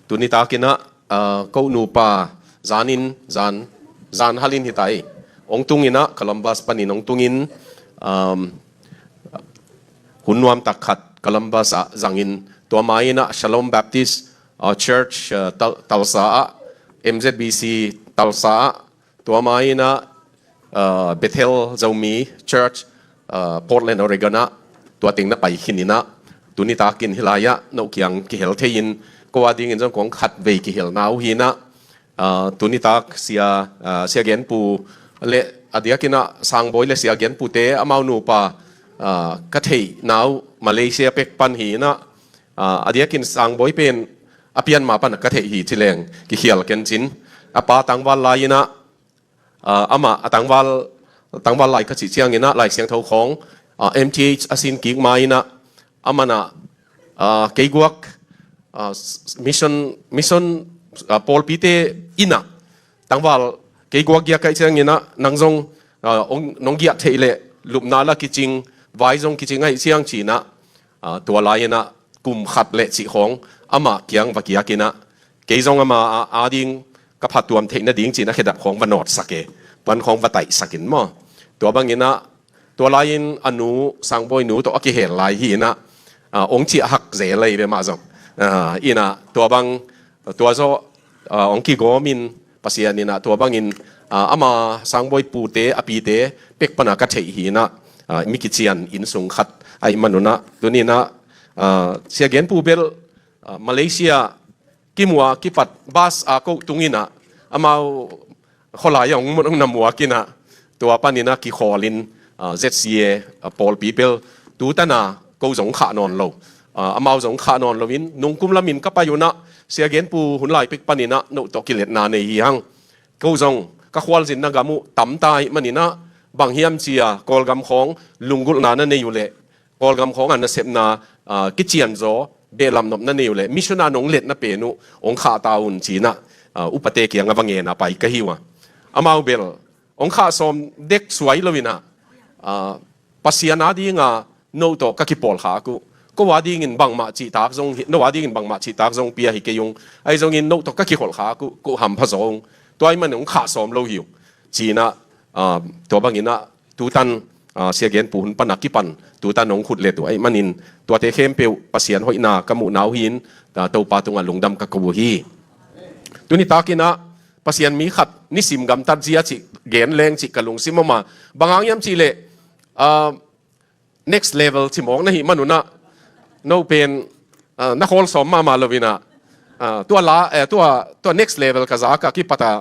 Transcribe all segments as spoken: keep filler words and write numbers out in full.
Tuni takin ah, ah, ko nupa zanin, zan, zan halin hi ta ei. Hong tungin ah, Columbus panin hong tungin, um, hun nuam tak khat Columbus ah zangin, tua ma-in ah Shalom Baptist, ah, Church, ah, Tal-, Tulsa ah, M Z B C Tulsa ah, tua ma-in ah, ah, Bethel Zomi Church, ah, Portland, Oregon ah, tua teng na pai khin in ah, tuni takin hih lai-ah no kiang kihel thei-in, ko a dingin zong kong khat vei kihelna uh hi in ah, ah, tuni tak Sia, ah, Sia Genpu le a diakin ah Sangbawi le Sia Genpu te amau nupa, ah, ka theihna uh Malaysia pek pan hi in ah, ah, a diakin Sangbawi pen a pian ma pan ka theih hi ci leng kikhial ken cin. A pa tangval lai in ah, ah, amah a tangval, tangval lai ka cih ciangin ah Lai Siangtho khawng, ah, M T H a sin kik ma in ah, amah in ah, ah, kei guak, ah, s-, mission, mission, ah, pawlpite in ah tangval kei guak giak ka hih ciangin ah, nang zong, ah, hong, nong giah theih leh lupna la kicing, vai zong kicing ahih ciang ci in ah, ah, tua lai in ah kum khat le cih khawng amah kiang va kiak in ah, kei zong amah a, a ding ka phattuam theih nading ci in ah khedap khawng va nawtsak e, pan khawng va taihsak in maw. Tua bangin ah, tua lai-in a nu, Sangbawi nu tawh a kihel lai hi in ah, ah, hong ciah hak zel lai ve mah zong. Ah, in ah, tua bang, tua zawh, ah, hong kigawm in, Pasian in ah, tua bangin, ah, ama Sangbawi pute, a pite, pek pan a ka theih hi in ah, ah, mi kician inn sung khat ahih manun ah, tuni in ah, ah, Sia Genpu bel, ah, Malaysia, kimuak kipat bus a ko tung in ah, amau khualai ah hong, hong na muak in ah, tua panin ah kikhawl in, ah, Z C A, ah, pawlpi bel, tu tan a ko zong khah nawn lo. Ah, amau zong khah nawn lo in, nungkum lamin ka pai un ah, Sia Genpu hun lai pek panin ah, no tawh kiletna nei hi hang. Ko zong, ka khualzinna gam uh tam ta ahih manin ah, bang hiam ci a, Kawlgam khawng, lunggulhna na nei uh leh, Kawlgam khawng a nasepna, ah, kicianzaw, behlap nop na nei uh leh, mission a nong letna pen uh, hong khah ta un ci in ah, ah, upate kiang a va ngen a pai ka hi uh a. Amau bel, hong khah sawm dek suai lo in ah, ah, Pasian a ding a, no tawh ka kipawl khak uh. Ko a dingin bangmah cihtak zong hi, no a dingin bangmah cihtak zong pia hi kei ung. Ahi zongin no tawh ka kikholh khak uh, ko hampha zaw ung. Tua ahih manin hong khah sawm lo hi ung. Ci in ah, ah, tua bangin ah, tu tan, ah, Sia Genpu hun pan a kipan, tu tan hong khut let uh ahih manin, tuate khempeuh Pasian hoihna ka muhna uh hi in, ah, Topa tungah lungdam ka ko uh hi. Tuni takin ah, Pasian mi khat, nisim gamtat zia cih gen leng cih ka lungsim om a, bang hang hiam cih leh, ah, next level ci mawk na hih manun ah, no pen, ah, na khawl sawm mahmah lo in ah, ah, tua la, eh, tua, tua next level ka zak a kipat a,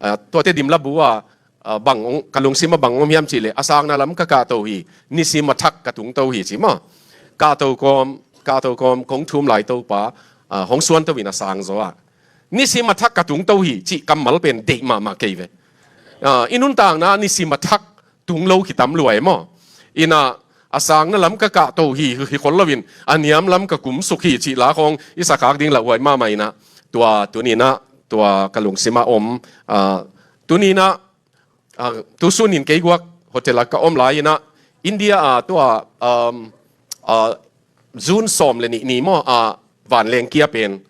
ah, tuate dim la bu a, ah, bang hong, ka lungsim ah bang om hiam cih leh, a sangna lam ka kahto hi, nisim a thak ka tungto hi ci maw. Kahto kawm, kahto kawm, kong thum lai Topa, ah, hong suanto in a sang zaw a. Nisim a thak ka tungto hi cih kammal pen deih mahmah kei ve. Ah, i nuntakna nisim a thak tung lo kitam lua e maw. In ah, a sangna lam ka kahto hi, hi khol lo in, a niam lam ka kumsuk hi cih la khawng i sakhak ding lauhuai mahmah in ah, tua tuni in ah, tua ka lungsim ah om, ah, tuni in ah, ah, tu sun in kei guak hotel ah ka om lai in ah, India ah tua, um, ah, June sawm le nih ni maw, ah, vanleng kia pen,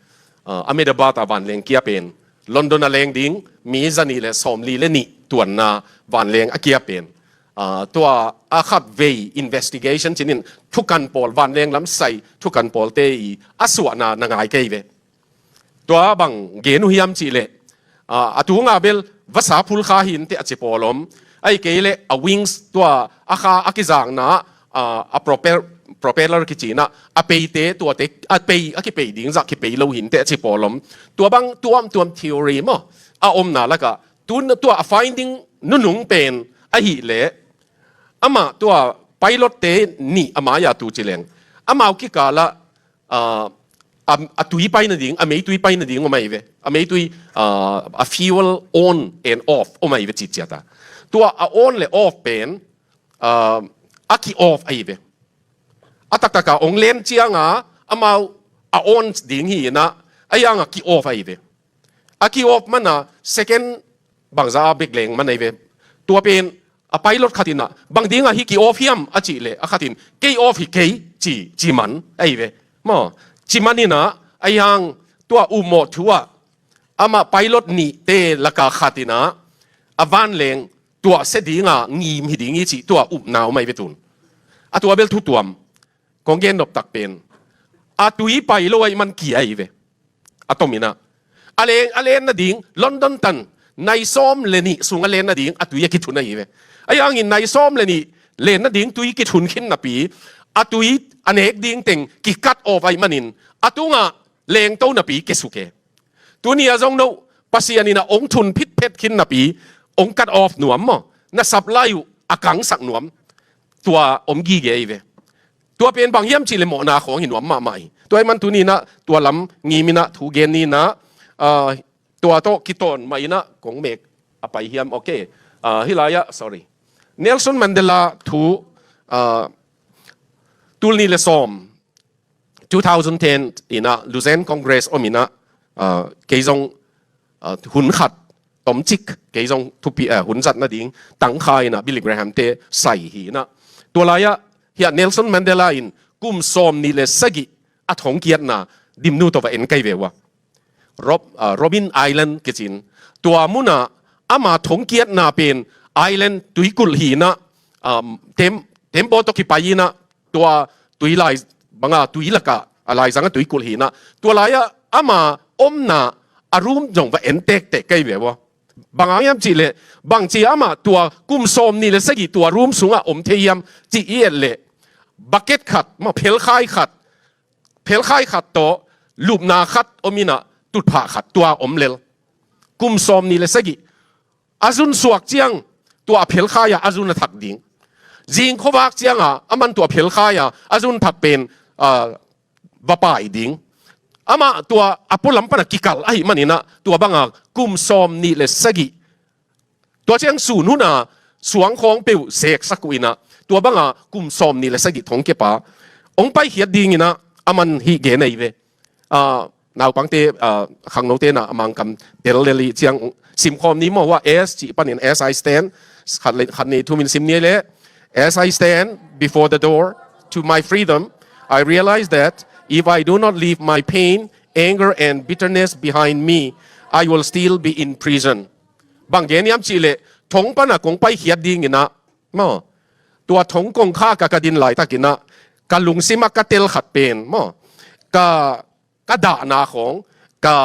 ah, Ahmedabad ah vanleng kia pen, London a leng ding mi zanih le sawmli le nih tuanna vanleng a kia pen, ah, tua a khat vei investigation ci-in thukan pawl, vanleng lam sai thukan pawlte i a suahna na ngai kei ve. Tua bang gen uh hiam cih leh, ah, a tunga bel vasa phul kha hi inteh a ci pawl om. Ahih kei leh a wings tua a kha a kizakna, ah, a propel-, propeller kici in ah, a peite tuate, a pei, a kipei ding zah kipei lo hi inteh a ci pawl om. Tua bang tuamtuam theory maw, a omna lakah, tu, tua a finding nunung pen ahih leh, amah tua pilotte nih a mai-a tu ci leng, amau kikal ah, ah, a, a tui pai nading, a meitui pai nading om ahi ve. A meitui, ah, a fuel on and off om ahi ve cih ciat a. Tua a on le off pen, ah, a ki-off ahi ve. A taktak a hong len ciang a, amau a on ding hi in ah, a yang a ki-off ahi ve. A ki-off man a second bangzah a bek leng man ahi ve. Tua pen a pilot khat in ah, bang ding a hih ki-off hiam a cih leh, a khat in, kei off hi kei ci, ci man ahi ve. Maw, ci man in ah, a yang Tua upmawh thu ah amah pilot nihte laka khat in ah a vanleng tuahsia dinga ngim hi ding hi cih tua upna om ahi ve tun. A tua bel thu tuam. Kong gen nop tak pen a tui pai lo ahih man kia ahi ve. A tom in ah a leng, a len nading London tan nai sawm le nih sung a len nading a tui a kithun ahi ve. Ahi hangin nai sawm le nih len nading tui kithun khin napi a tui a nek ding teng ki cut off ahih manin a tungah lengto napi kia suk e. Tuni a zong no Pasian in ah ong thun phitphet khin napi ong cut off nuam maw, na supply uh a kangsak nuam. Tua om gige ahi ve. Tua pen bang hiam cih leh mawhna khawng hi nuam mahmah hi. Tua ahih man tuni in ah tua lam ngim in ah thu gen ni in ah, ah, tua tawh kitawn mah in ah kong mek a pai hiam. Ok. Ah, hih lai ah, sorry. Nelson Mandela thu, ah, tul nih le sawm, two thousand ten in ah Lausanne Congress om in ah, ah, kei zong, ah, hun khat tomcik kei zong thupi, ah, hun zat nading tangkha in ah Billy Graham te sai hi in ah. Tua lai ah hiah Nelson Mandela in kum sawm nih le sagih a thongkiatna Dimnu tawh va en kei ve uh a. Rob-, ah, Robben Island kici in. Tua mun ah ama thongkiatna pen island tuikulh hi in ah, um, tem-, tembaw tawh kipai in ah tua tui lai bang a tui lakah a laizang a tuikulh hi in ah. Tua lai ah ama omna a room zong va en tektek kei ve uh a. Bang hang hiam cih leh, bangci amah tua kum sawm nih le sagih tua room sungah om thei hiam cih i et leh, bucket khat maw, phelkhai khat, phelkhai khat tawh lupna khat om in ah tutphah khat tua om lel. Kum sawm nih le sagih a zun suak ciang tua a phelkhai ah a zun a thak ding. Zing khuavak ciangah aman tua phelkhai ah a zun thak pen, ah, va pai ding. Amah tua a pualam pan a kikal ahih man in ah tua bang a kum sawm nih le sagih, tua ciang sun hun a suang khawng peuh seksak uh in ah tua bang a kum sawm nih le sagih thongkia pa ong paikhiat ding in ah aman hih gen ahi ve. Ah, naupangte, ah, khangnote in ah a Mangkam tel lel hi ciang simkhawm ni maw, hua S cih panin, as I stand, khat le, khat nih thum in sim ni leh, as I stand before the door to my freedom, I realize that if I do not leave my pain, anger and bitterness behind me, I will still be in prison. Bang gen hiam cih leh, thong pan a kong paikhiat ding in ah maw, tua thong kongkhak ah ka din laitak in ah ka lungsim ah ka tel khat pen maw, ka ka dahna khawng, ka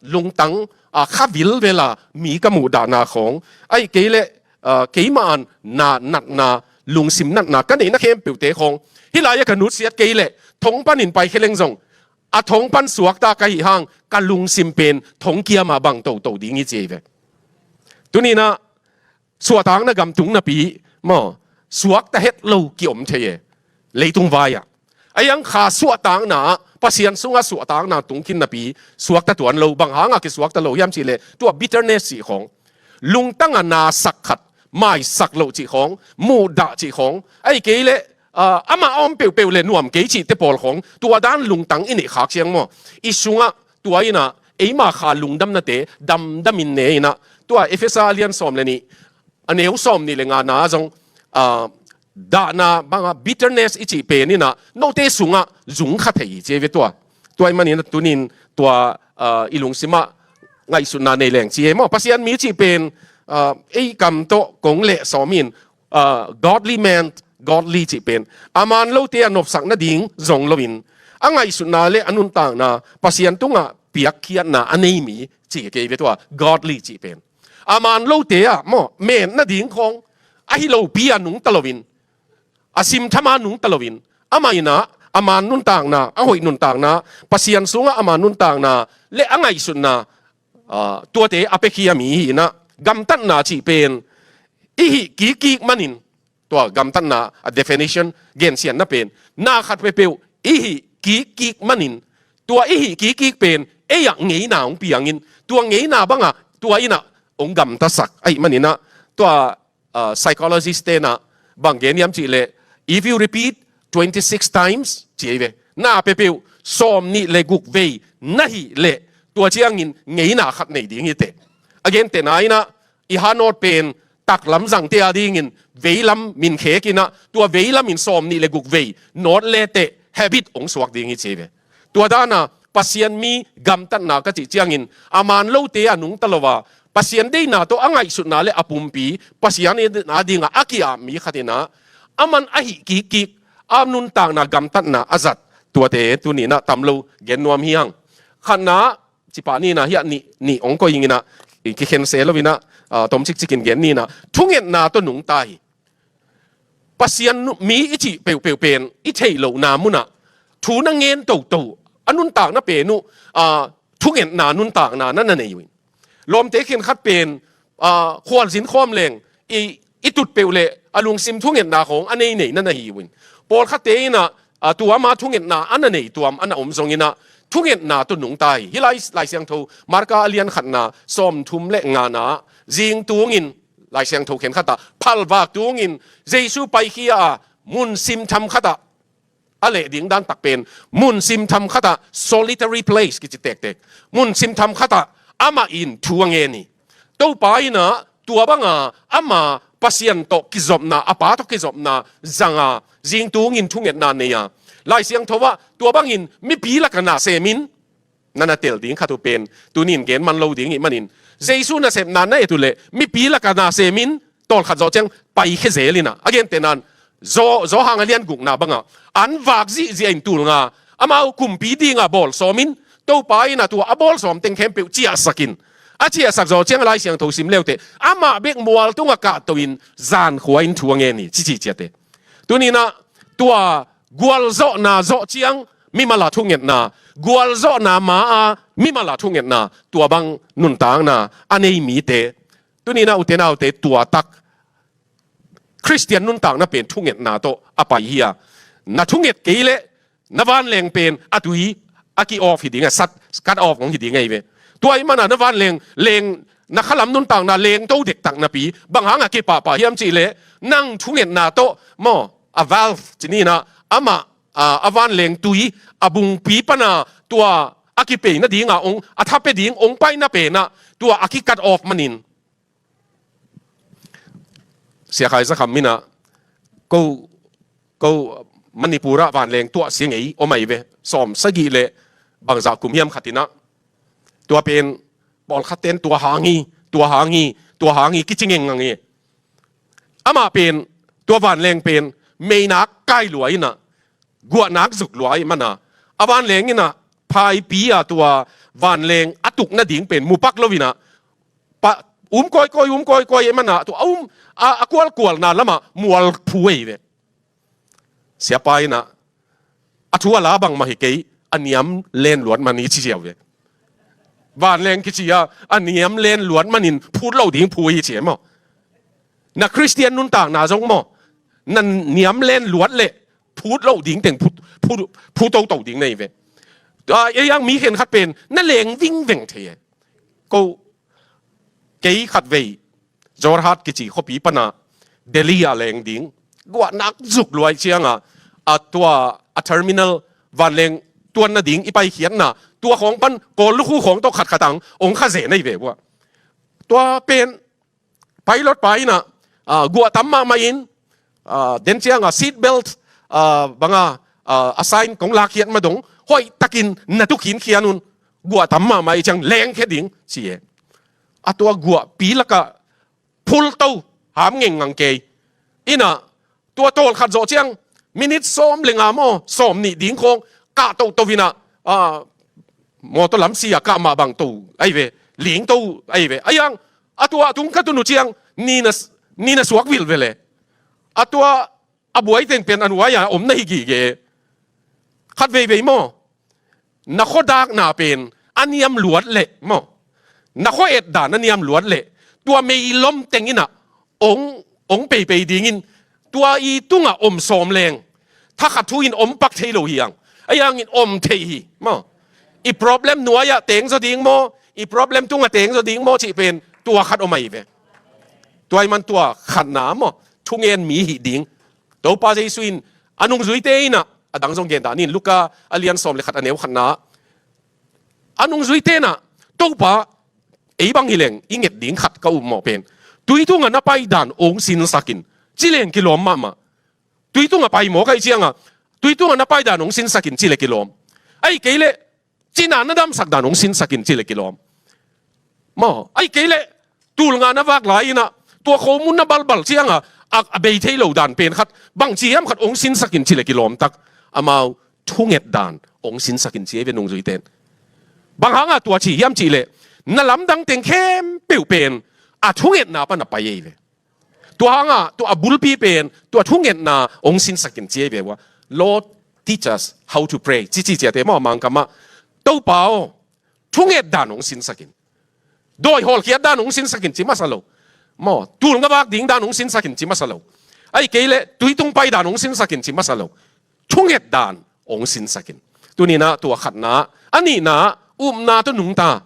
lungtang, ah, kha vilvel a mi ka muh dahna khawng, ahih kei leh, ah, keimah an na natna, lungsim natna ka neihna khempeuhte khawng, hih lai ah ka nutsiat kei leh thong panin paikhia leng zong, a thong pan suakta ka hih hang ka lungsim pen thongkiam ah bang toto ding hi ci hi ve. Tuni in ah suahtakna gam tung napi maw, suakta het lo ki-om thei e, leitung vai ah. Ahi hang kha suahtakna ah, Pasian sungah suahtakna tung khin napi suakta tuan lo. Bang hang a kisuakta lo hiam cih leh, tua bitterness cih khawng, lungtang a nasak khat, maisak loh cih khawng, muhdah cih khawng, ahih kei leh, ah, amah a om peuhpeuh leh nuam kei cihte pawl khawng, tua dan lungtang i neih khak ciang maw, i sungah tua in ah eima kha lungdamnate damdam in ne in ah, tua Efesa a lian sawm le nih, a neu sawm nih le ngana ah zong, ah, dahna bang a bitterness i cih pen in ah note sungah zung kha thei hi ci hi ve tua. Tua ahih man in ah tuni in tua, ah, i lungsim ah ngaihsutna nei leng ci hi maw. Pasian mi cih pen, ah, ei kam tawh kong leh sawm in, ah, godly man, godly cih pen a man lote a nopsak nading zong lo in, a ngaihsutna le a nuntakna Pasian tungah piakkhiatna a nei mi ci hi kei ve tua, godly cih pen. A man lote ah maw, men nading khawng ahi lopi a nungta lo in, a simtham a nungta lo in, amah in ah a man nuntakna, a hoih nuntakna, Pasian sungah a man nuntakna le a ngaihsutna, ah, tuate a piakhia mi hi in ah, gamtatna cih pen i hih kikkik manin, tua gamtatna a definition, gensiatna pen, na khat peuhpeuh i hih kikkik manin, tua i hih kikkik pen ei ah ngeina hong piang in, tua ngeina bang ah tua in ah hong gamtasak ahih man in ah, tua, ah, psychologist te in ah bang gen hiam cih leh, if you repeat twenty-six times ci hi ve, na peuhpeuh sawm nih le guk vei na hih leh, tua ciangin ngeina khat nei ding hi teh. A gentehna in ah, i hanawt pen taklam zangte a dingin veilam min khek in ah, tua veilam in sawm nih le guk vei nawt le teh habit hong suak ding hi ci hi ve. Tua dan a Pasian mi gamtatna ka cih ciangin a man lote a nungta lo a, Pasian deihna tawh a ngaihsutna le a pumpi Pasian adingah a ki-ap mi khat in ah, aman a hih kikkik a nuntakna gamtatna a zat tuate tuni in ah tam lo gen nuam hi hang. Khatna, cipah ni in ah, hiah nih, nih hong koih ing in ah, kikhen se lo in ah, ah, tom cikcik in gen ni in ah, thungetna tawh nungta hi. Pasian nu-, mi i cih peuhpeuh pen i theih lohna munah thu na ngen toto, a nuntakna pen uh, ah, thungetna nuntakna na na nei uh in. Lawmte khenkhat pen, ah, khualzin khawm leng i, i tut peuh le a lungsim thungetna khawng a nei nei na na hi uh in. Pawlkhatte in ah, ah, tua ama thungetna a na nei tuam a na om zong in ah, thungetna tawh nungta hi. Hih Lai, Lai Siangtho Marka a lian khatna sawmthum le ngana, zing tungin Lai Siangtho khenkhat ah phalvak tungin Jesu paikhia a, mun simtham khat ah, a leh ding dan tak pen, mun simtham khat ah, solitary place kici tektek, mun simtham khat ah amah in thu a ngen hi. Topa in ah tua banga ama Pasian tawh kizopna, a Pa tawh kizopna zang a, zing tungin thungetna nei a, Lai Siangtho ah tua bangin mipi lakah na sem in, na na tel ding khat uh pen tuni in gen man lo ding ih manin, Jesu nasepna na et uh leh mipi lakah na sem in, tawlkhat zawh ciang paikhia zel in ah, a gentehna in, Zo-, Johan a lian gukna bangah an vak zihziah in tul nga, amau kumpi dinga bawl sawm in, Topa in ah tua a bawl sawm teng khempeuh ciahsak in, a ciahsak zawh ciang a Lai Siangtho sim leuteh amah bek mual tungah kahto in zankhua in thu a ngen hi, cici ciate. Tuni in ah tua gualzawhna zawh ciang mimal a thungetna, gualzawhna ma-a mimal a thungetna, tua bang nuntakna a nei mite, tuni in ah ute naute, tua tak Khristian nuntakna pen thungetna tawh a pai hi a, na thunget kei leh na vanleng pen a tui a ki-off hi ding a, sat, cut off hong hi ding ahi ve. Tua ih mana na vanleng, leng, na khalam nuntakna lengto dektak napi, bang hang a kipahpah hiam cih leh, nang thungetna tawh maw, a valve ci ni in ah, amah, a, a vanleng tui a bungpi pana tua a kipei nadinga hong, a thapia ding hong paina pen ah tua a ki-cut off manin. Sia Khai Za Kham in ah, ko, ko Manipur ah vanleng tuah sia ngei om ahi ve, sawm sagih le bangzah kum hiam khat in ah, tua pen pawlkhatte in tua hang hi, tua hang hi, tua hang hi kici ngengngang hi. Amah pen, tua vanleng pen meinak kai lua in ah, guahnak zuk lua ih mana, a vanleng in ah phaipi a tua vanleng a tuk nading pen mu pak lo in ah, pa, um kawikawi, um kawikawi ih mana, tua a um, a, a kualkualna lamah mual phu ahi ve. Siapa in ah, a thu a la bangmah hi kei, a niam len luat man hi ci ziau ve. Vanleng kici a, a niam len luat manin phut loh ding phu hi ci e maw. Na Khristian nuntakna zong maw, na niam len luat leh phut loh ding teng phu, phu, phu toto ding na hi ve. A, ei ang mi khenkhat pen na leng vingveng thei e. Ko, kei khatvei Jorhat kici khuapi pana Delhi a leng ding, guahnak zuk luai cianga, a tua a terminal vanleng tuan nading i paikhiatna, tua khawng pan Kawl lukhu khawng tawh khatkhat ang ong kha ze na hi ve uh a. Tua pen pilot pa in ah, ah, guah tam mahmah in, ah, den cianga seat belt, ah, banga, ah, a sign kong lakkhiat madong hoihtakin na tu khinkhian un, guah tam mahmah ih ciang lengkhia ding ci e. A tua guahpi lakah phulto, ham ngengngang kei. In ah, tua tawlkhat zawh ciang minit sawm le nga maw, sawm nih ding khawng kah toto in ah, ah, mawtaw lamsi a kah mah bang to ahi ve, lingto ahi ve. Ahi ang, a tua a tung khat un uh ciang ni na, ni na suak vilvel e. A tua a buai teng pen a nuai-a om na hi gige. Khatveivei maw, na khuadakna pen a niam luat leh maw, na khua etdan a niam luat leh, tua meilom teng in ah ong, ong peipei dingin, tua i tungah om sawm leng, thakhat thu in om pak thei lo hi ang. Ahi hangin om thei hi maw. I problem nuai-ah teng zaw ding maw, i problem tungah teng zaw ding maw cih pen tua khat om ahi ve. Tua ih man tua khatna maw, thungen mi hih ding. Topa Jesu in a nungzuite in ah, a dang zong gen dah ni in, Luka a lian sawm le khat a neu khatna ah, a nungzuite in ah, Topa, ei bang hi leng i nget ding khat ka um maw pen, tui tungah na paidan ong sinsak in, ci leng kilawm mahmah. Tui tungah pai maw ka hih cianga, tui tungah na paidan ong sinsak in ci le kilawm. Ahi kei leh Cina na damsak dan hong sinsak in ci le kilawm. Maw, ahih kei leh, tul nga na vak lai-in ah, tua khomun na balbal ciang a, a, a bei thei lo dan pen khat, bangci hiam khat hong sinsak in ci le kilawm tak. Amau thunget dan hong sinsak in ci ei ve nungzuite in. Bang hang a tua ci hiam cih leh, na lamdang teng khempeuh pen a thungetna pan a pai ei ve. Tua hang a, tua a bulpi pen, tua thungetna hong sinsak in ci ei ve ua. Lord, teach us how to pray. Ci ci ciate maw Mangkam ah. Topa aw, thunget dan hong sinsak in. Dawi hawlkhiat dan hong sinsak in ci masa lo. Maw, tul nga vak ding dan hong sinsak in ci masa lo. Ahih kei leh, tui tung pai dan hong sinsak in ci masa lo. Thunget dan hong sinsak in. Tuni-in ah tua khatna, a nihna, upna tawh nungta.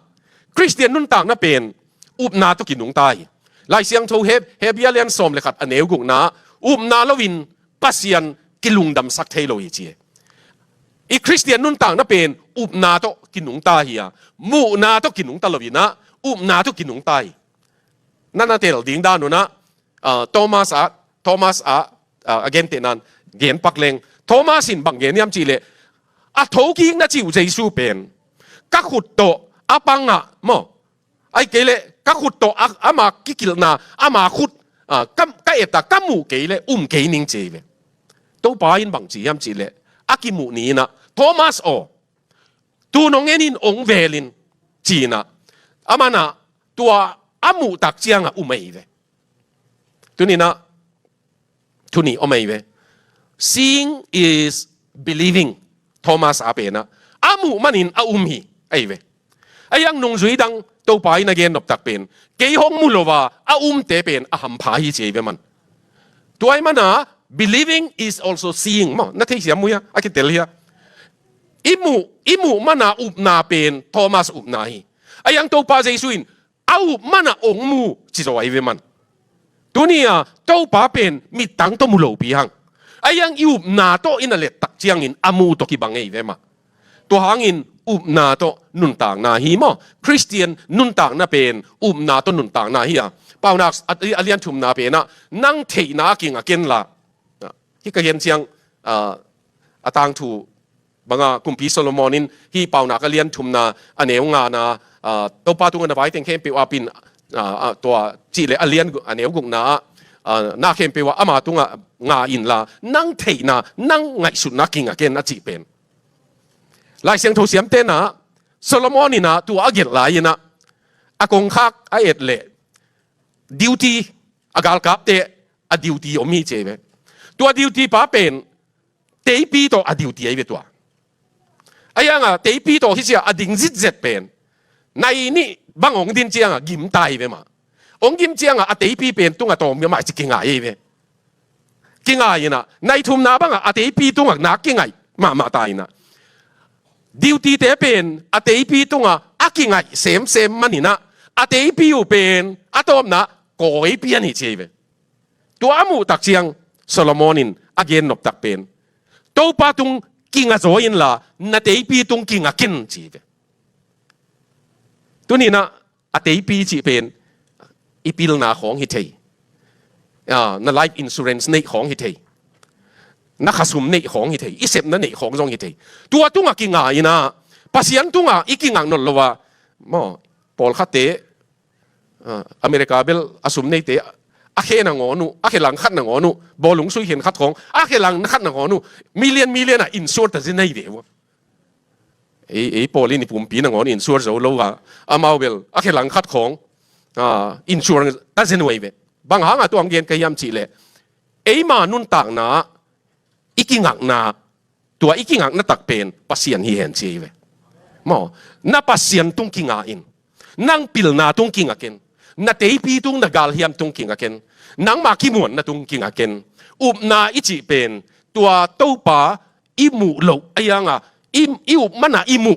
Khristian nuntakna pen, upna tawh kinungta hi. Lai Siangtho Heb-, Hebru a lian sawm le khat a neu gukna, upna lo-in Pasian kilungdamsak thei lo hi ci. I Khristian nuntakna pen, upna tawh kinungta hi a, muhna tawh kinungta lo-in ah, upna tawh kinungta hi. Na na tel ding dan un ah, ah, Thomas ah, Thomas ah, ah, a gentehna in gen pak leng. Thomas in bang gen hiam cih leh, a thokikna cih uh Jesu pen, ka khut tawh a pang ah, maw. Ahih kei leh, ka khut tawh a, ama kikilhna, ama khut, ah, ka, ka et a, ka muh kei leh, um kei ning ci ei ve. Topa in bang ci hiam cih leh, a kimuh ni-in ah, Thomas aw, tu-in hong en in hong vel in, ci-in ah. Aman ah, tua a muh tak ciang a um ei ve. Tuni-in ah, thu nih om ei ve. Seeing is believing. Thomas a pen ah, a muh manin a um hi, ei ve. Ahih hang nungzui dang Topa in a gen nop tak pen, kei hong mu lo a, a umte pen a hampha hi ci ei ve man. Tua ahih man a, believing is also seeing. Maw, na theisiam uh hia, a kitel hia. I muh, i muh man a upna pen, Thomas upna hi. Ahih hang Topa Jesu in, a up man a hong mu, ci zaw ei ve man. Tuni-a, Topa pen, mittang tawh mu lopi hang. Ahih hang i upna tawh i na let tak ciangin, a mu tawh kibang ei ve mah. Tua hangin, upna tawh nuntakna hi maw. Khristian nuntakna pen, upna tawh nuntakna hi a. Paunak a, a lian thumna pen ah, nang theihna a kinga ken la. Hih ka gen ciang, ah, a tangthu bang a Kumpi Solomon in hih Paunak a lian thumna a neu ngana, ah, Topa tungah na vai teng khempeuh apin, ah, ah, tua cih leh a lian gu-, a neu gukna ah, ah, na khempeuh ah ama tungah nga inla, nang theihna, nang ngaihsutna kinga ken a cih pen. Lai Siangtho siamte in ah, Solomon in ah tua a gelh lai-in ah, a kongkhak a et leh, duty, a galkapte a duty om hi ci ei ve. Tua duty pa pen, teipi tawh a duty ei ve tua. Ahih hang a, teipi tawh hi sia a ding zitzet pen, nai nih bang hong din ciang a gim ta ei ve mah. Hong gim ciang a, a teipi pen tungah tawm mah ci kingai ei ve. Kingai in ah, nai thumna bang a, a teipi tungah nak kingai mahmah ta in ah. Duty-te pen, a teipi tungah a kingai semsem man in ah, a teipi uh pen, a tawpna, kawi pian hi ci ei ve. Tua a muh tak ciang, Solomon in a gen nop tak pen, Topa tung kinga zaw inla, na teipi tung kinga ken ci ei ve. Tuni-in ah, a teipi cih pen, i pilna khawng hi thei. Ah, na life insurance neih khawng hi thei. Na khasum neih khawng hi thei. I sepna neih khawng zong hi thei. Tua tungah kinga in ah, Pasian tungah i kingak nawn lo a. Maw, pawlkhatte, ah, America bel a sum neite, a khe nangawn uh, a khe lang khat nangawn uh, bawlung sui khen khat khawng, a khe lang khat nangawn uh, million, million a insure ta zen ei ve uh. Ei, ei pawl in i pumpi nangawn insure zo lo a, amau bel, a khe lang khat khawng, ah, insure ta zen uh ei ve. Bang hang a tua hong gen ka hiam cih leh, eima nuntakna, i kingakna, tua i kingakna tak pen, Pasian hi hen ci ei ve. Maw, na Pasian tung kinga in, nang pilna tung kinga ken, na teipi tung na galhiam tung kinga ken, nangma kimuanna tung kinga ken, upna i cih pen, tua Topa i muh loh, ahih hang a, i, i up man a i muh.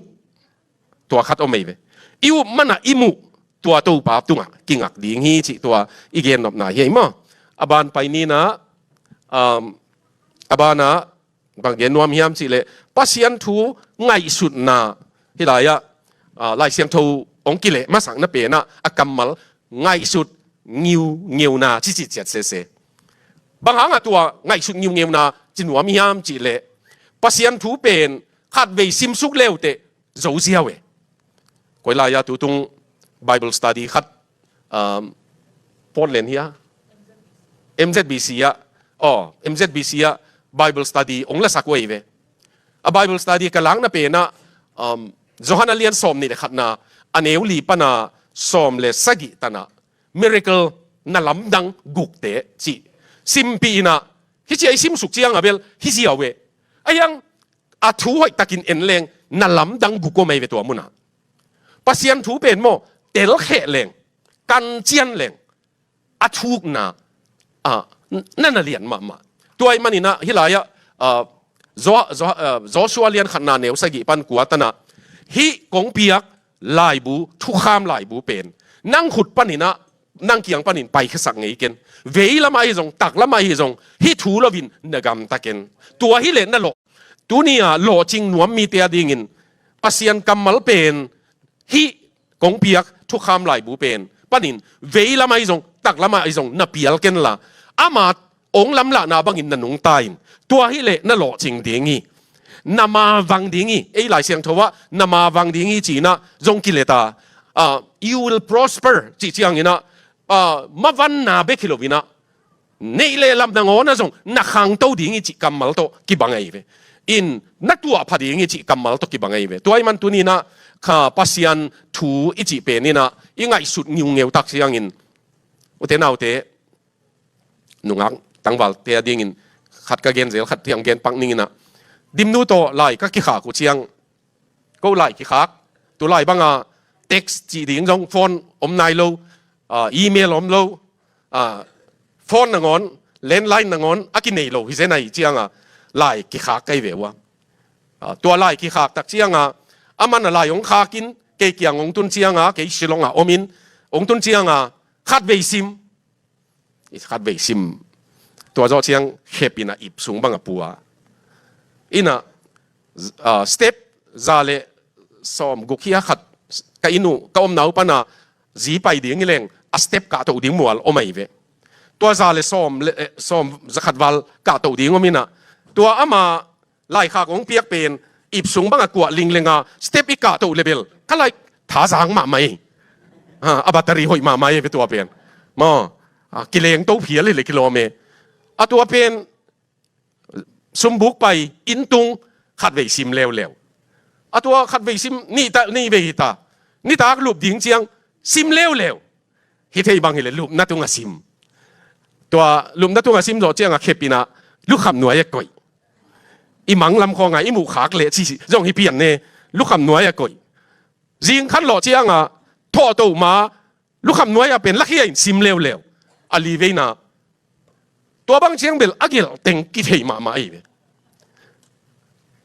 Tua khat om ei ve. I up man a i muh. Tua Topa tungah kingak ding hi cih tua i gen nopna hi ei maw. A ban pai ni in ah, um, a ban ah, bang gen nuam hiam cih leh, Pasian thu ngaihsutna, hih lai ah, ah, Lai Siangtho hong kileh masakna pen ah, a kammal ngaihsut ngiungeuna ci ci ciat sese. Bang hang a tua ngaihsut ngiungeuna ci nuam hiam cih leh, Pasian thu pen khatvei simsuk le uh teh, zo ziau e. Koi lai-ah tutung Bible study khat, um, Portland hi a, M Z B C ah, oh, M Z B C ah Bible study ong lasak uh ahi ve. A Bible study ka lakna pen ah, um, Johan a lian sawm nih le khatna, a neu li pana sawm le sagih tan ah, miracle, na lamdang gukte cih simpih in ah, hih ci-a i simsuk ciang a bel hi ziau e. A hiang a thu hoihtakin en leng na lamdang guk om ahi ve tua munah. Pasian thu pen maw, telkheh leng, kancian leng, a thukna, ah, na na lian mahmah. Tua ahih manin ah hih lai-ah, ah, Jo-, Jo-, ah, Joshua lian khatna neu sagih pan kua tan ah, hih kong piak laibu, thukham laibu pen nang khut panin ah, nang kiang panin paikhiasak ngei ken. Vei lamah ahi zong, tak lamah ahi zong, hih thu loin na gamta ken. Tua hileh na lawh. Tuni-a lawhcing nuam mite a dingin Pasian kammal pen, hih kong piak thukham laibu pen panin vei lamah ahi zong, tak lamah ahi zong na pial kenla, ama ong lamlahna bangin na nungta in. Tua hileh na lawhcing ding hi. Na mavang ding hi. Ei Lai Siangtho ah na mavang ding hi ci-in ah zong kilet a, ah, "You will prosper," cih ciangin ah, ah, mavanna bek hi loin ah, neih le lam nangawn ah zong na khangto ding hi cih kammal tawh kibang ahi ve. In na tuahpha ding hi cih kammal tawh kibang ahi ve. Tua ahih man tuni-in ah kha Pasian thu i cih pen in ah i ngaihsut ngiungeu tak ciangin, ute naute, nungak tangvalte a dingin khat ka gen zel, khat hiang gen pak ning in ah, Dimnu tawh lai ka kikhak uh ciang, ko lai kikhak, tu lai banga text cih ding zong phone om nai lo, ah, email om lo, ah, phone nangawn, landline nangawn a kinei lo hi zen ahi cianga lai kikhak ka hi ve uh a. Ah, tua lai kikhak tak cianga aman a lai hong khakin kei kiang hong tun cianga, kei Shillong ah omin hong tun cianga khatvei sim. I khatvei sim. Tua zawh ciang khep in ah ip sung bang a pua. In ah, ah, step za le sawm guk hi a, khat ka inn uh, ka omna uh pana zi pai ding hi leng a step kahto ding mual om ahi ve. Tua za le sawm le, eh, sawm za khat val kahto ding om in ah, tua ama laikhak hong piak pen ip sung bang a kuah linglenga step i kahto le bel ka lai thazang mahmah hi. Ha, a battery hoih mahmah hi ve tua pen. Maw, a, kilengto phial hi le kilawm e. A tua pen sumbuk pai, inn tung, khatvei sim leuleu. A tua khatvei sim, nih ta, nih vei hi ta. Nitak lup ding ciang sim leuleu. Hi thei bang hi le lupna tunga sim. Tua lupna tunga sim zawh cianga khep in ah lukham nuai a koih. I mang lam khawnga i muh khak leh ci zong hi pian ne, lukham nuai a koih. Zing khat lawh cianga thawhto ma lukham nuai a pen lakhia in sim leuleu. A li veina tua bang ciang bel a gelh teng kithei mahmah ahi ve.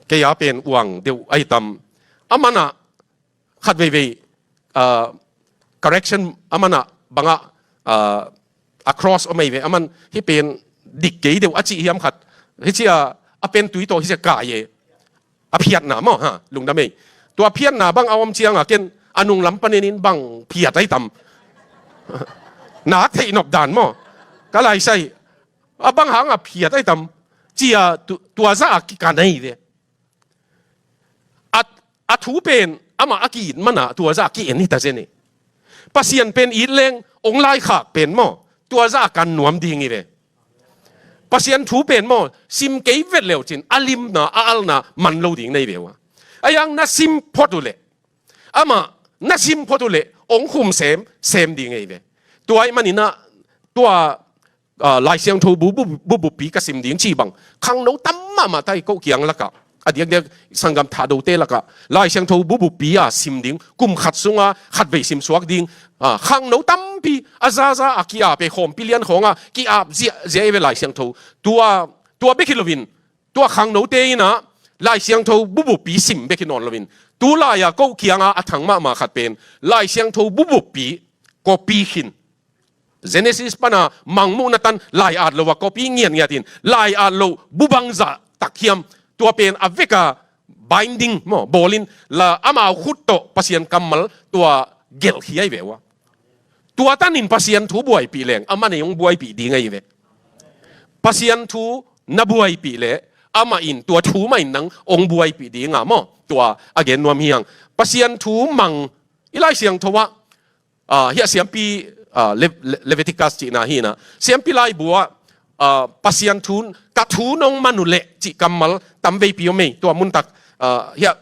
Kei a pen uang deuh ahi tam. A man ah khat veivei, ah, correction a man ah bangah, ah, a cross om ahi ve. A man hih pen dik kei deuh a cih hiam khat. Hih cia a pen tui tawh hih cia kai e. A phiatna maw, ha, lungdam ei. Tua phiatna bang a om cianga ken a nunglam panin in bang phiat ahi tam. Nak theih nop dan maw. Ka laisai. A bang hanga phiat ahi tam. Cia tu-, tua zah a kikan ahi ve. A, a thu pen amah a ki-it mana tua zah a ki-en hi ta zen e. Pasian pen it leng ong laikhak pen maw, tua zah a kan nuam ding hi ve. Pasian thu pen maw, sim kei vet leucin a limna, a alna man lo ding na hi ve uh a. A yang na sim phot uh leh, amah na sim phot uh leh ong khum sem sem ding hi ve. Tua ahih manin ah tua, ah, Lai Siangtho bu, bu, bu, buppi ka sim ding cih bang khangno tam mahmah ta hi. Ko kiang lakah, a diakdiak sanggam Thadote lakah Lai Siangtho bu buppi a sim ding, kum khat sunga khatvei sim suak ding, ah, khangno tampi a zaza a ki-ap e, khawmpi lian khawnga ki-ap ziahziah hi ve Lai Siangtho. Tua, tua bek hi loin, tua khangnote in ah Lai Siangtho bu buppi sim bek hi nawn loin, tu lai-a ko kianga a thang mahmah khat pen Lai Siangtho bu buppi copy khin. Genesis pana Mangmuhna tan lai-at lo a copy ngiatngiat in, lai-at lo bu bangzah tak hiam, tua pen a veka binding maw, bawlin la amau khut tawh Pasian kammal tua gelh hi ahi ve uh a. Tua tanin Pasian thu buaipih leng amah nei hong buaipih ding ahi ve. Pasian thu na buaipih leh amah in tua thu mah in nang hong buaipih dinga maw, tua a gen nuam hi hang. Pasian thu mang i Lai Siangtho ah, ah, hiah siampi, ah, Le-, Le-, Leviticus cihna hi inah, siampi laibu ah, ah, Pasian thu, ka thu nong man uh leh cih kammal tam veipi om ei, tua muntak, ah, hiah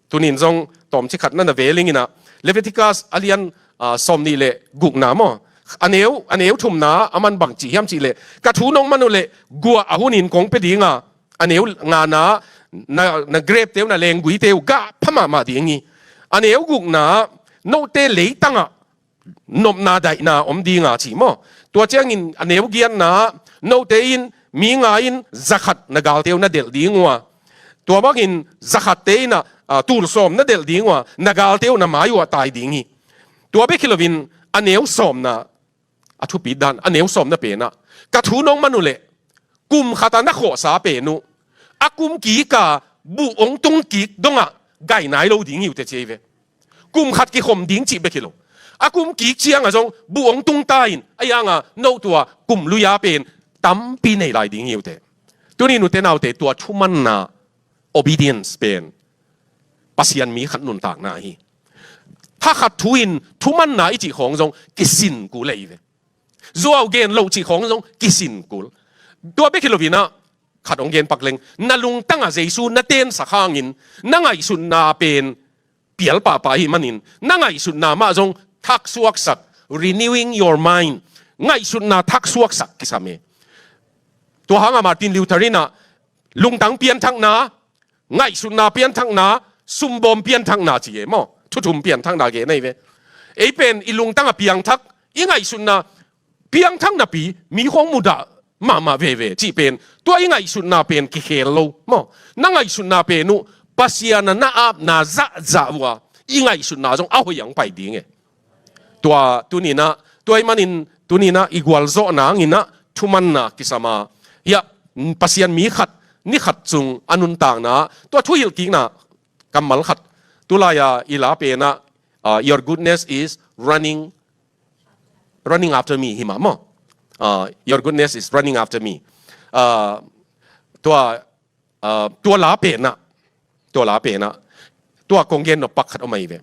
tunin zong tawmcik khat na na ve ling inah, Leviticus a lian, ah, sawm nih le gukna maw, a neu, a neu thumna a man bang ci hiam cih leh, ka thu nong man uh leh guah a hunin kong pia dinga, a neu ngana, na, na grepte uh, na lengguite uh gah pha mahmah ding hi. A neu gukna, note leitangah nopna daihna om dinga ci maw. Tua ciangin a neu giatna, note in mi nga in zakhat na galte uh na delh ding uh a, tua bangin zakhatte in ah, ah, tul sawm na delh ding uh a, na galte uh na mai uh ah tai ding hi. Tua bek hi loin a neu sawmna, a thupi dan, a neu sawmna pen ah, ka thu nong man uh leh kum khat a na khawhsa pen uh, a kum kik a buh hong tung kik dongah gai nai lo ding hi uh teh ci ei ve. Kum khat kikhom ding cih bek hi lo. A kum kik ciangah zong buh hong tung ta in, a ianga no tua kum lui a pen tampi nei lai ding hi uh teh. Tuni nute naute, tua thumanna, obedience pen Pasian mi khat nuntakna hi. Thakhat thu in thumanna i cih khawng zong kisin kul ei ve. Zuau gen loh cih khawng zong kisin kul. Tua bek hi loin ah, khat hong gen pak leng, na lungtangah Jesu na tensak hangin na ngaihsutna pen pial pahpah ahih manin, na ngaihsutna mah zong thaksuaksak, renewing your mind, ngaihsutna thaksuaksak kisam e. Tua hangah Martin Luther in ah, lungtang pianthakna, ngaihsutna pianthakna, sumbawm pianthakna ci e maw. Thu thum pianthakna gen ahi ve. Ei pen i lungtang a piangthak, i ngaihsutna piangthak napi mi khawng mudah mahmah veve cih pen, tua i ngaihsutna pen kikhel lo maw. Na ngaihsutna pen uh Pasian a na apna zahzah uh a, i ngaihsutna zong a hoih hong pai ding e. Tua tuni in ah, tua ahih manin tuni in ah i gualzawhna hangin ah thumanna kisam a, hiah Pasian mi khat, ni khat sung a nuntakna, tua thuhilhkikna kammal khat, tulai-a i la pen ah, ah, your goodness is running, running after me, hi mah maw. Ah, your goodness is running after me. Ah, tua, ah, tua la pen ah, tua la pen ah, tua kong gen nop pak khat om ahi ve.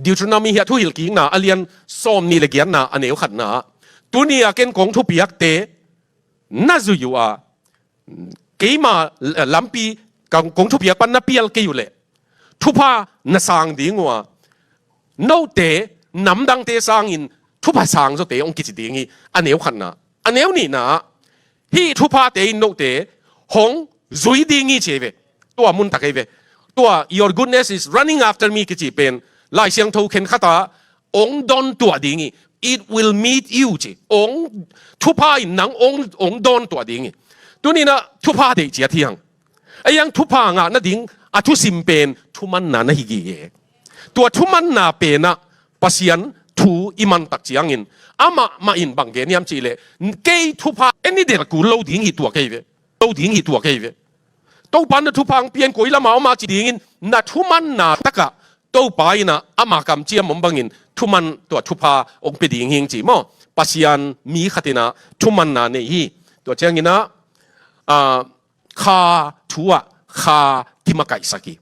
Deuteronomy hiah thuhilhkikna a lian sawm nih le giatna a neu khatna ah, tuni a ken kong thupiakte na zui uh a, keima lampi kong, kong thupiak pan na pial kei uh leh thupha na sang ding uh a, note namdangte sangin thupha sang zawte hong kici ding hi, a neu khatna. A neu nihna ah, hih thuphate in note hong zui ding hi ci ei ve. Tua muntak ei ve. Tua your goodness is running after me kici pen Lai Siangtho khenkhat ah hong dawntuah ding hi. It will meet you ci. Hong, thupha in nang hong, hong dawntuah ding hi. Tuni in ah thupha deih ciat hi hang. A iang thupha ngah nading a thusim pen thumanna na hi gige. Tua thumanna pen ah Pasian thu i man tak ciangin, amah mah in bang gen hiam cih leh, kei thupha en i delh kul lo ding hi tuak ei ve. Lo ding hi tuak ei ve. Topa na thupha hong pia in, koi lamah om a ci dingin, na thumanna takah Topa in ah ama kamciam om bangin thuman, tua thupha hong pia ding hi ing ci maw. Pasian mi khat in ah thumanna nei hi. Tua ciangin ah, ah, Kha thu ah Kha kimakaihsak hi.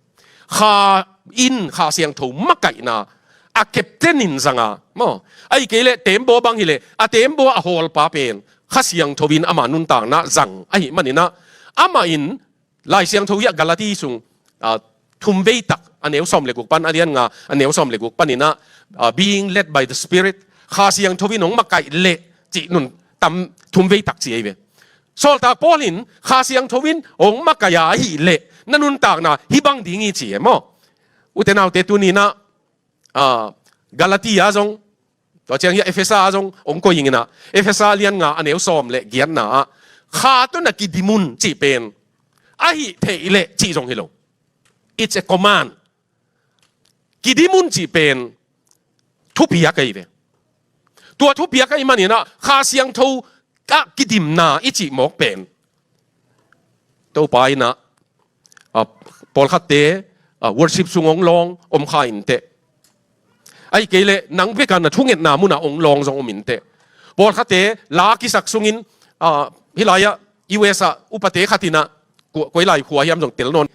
Kha in Kha Siangtho makaihna a captain in zang a maw. Ahih kei leh tembaw bang hi leh, a tembaw a hawlpa pen Kha Siangtho in ama nuntakna zang ahih manin ah, amah in Lai Siangtho hiah Galati sung, ah, thumvei tak, a neu sawm le guk pan, a lian nga, a neu sawm le guk panin ah, ah, being led by the Spirit, Kha Siangtho in hong makaih leh cih nun tam, thumvei tak ci ei ve. Sawltak Paul in Kha Siangtho in hong makaih a ahih leh na nuntakna hih bang ding hi ci e maw. Ute naute, tuni in ah, ah, Galati ah zong, tua ciang hiah Efesa ah zong hong koih ing in ah, Efesa lian nga a neu sawm le giatna ah, Kha tawh na kidim un cih pen, ahih theih leh cih zong hi lo. It's a command. Kidim un cih pen thupiak ahi ve. Tua thupiak ahih manin ah Kha Siangtho ah kidimna i cih mawk pen Topa in ah, ah, pawlkhatte, ah, worship sung hong lawng om kha in teh. Ahih kei leh nang bek a na thungetna munah hong lawng zong om in teh. Pawlkhatte la kisak sungin, ah, hih lai-ah U S ah upate khat in ah, ko-, koi lai khua hiam zong tel nawn.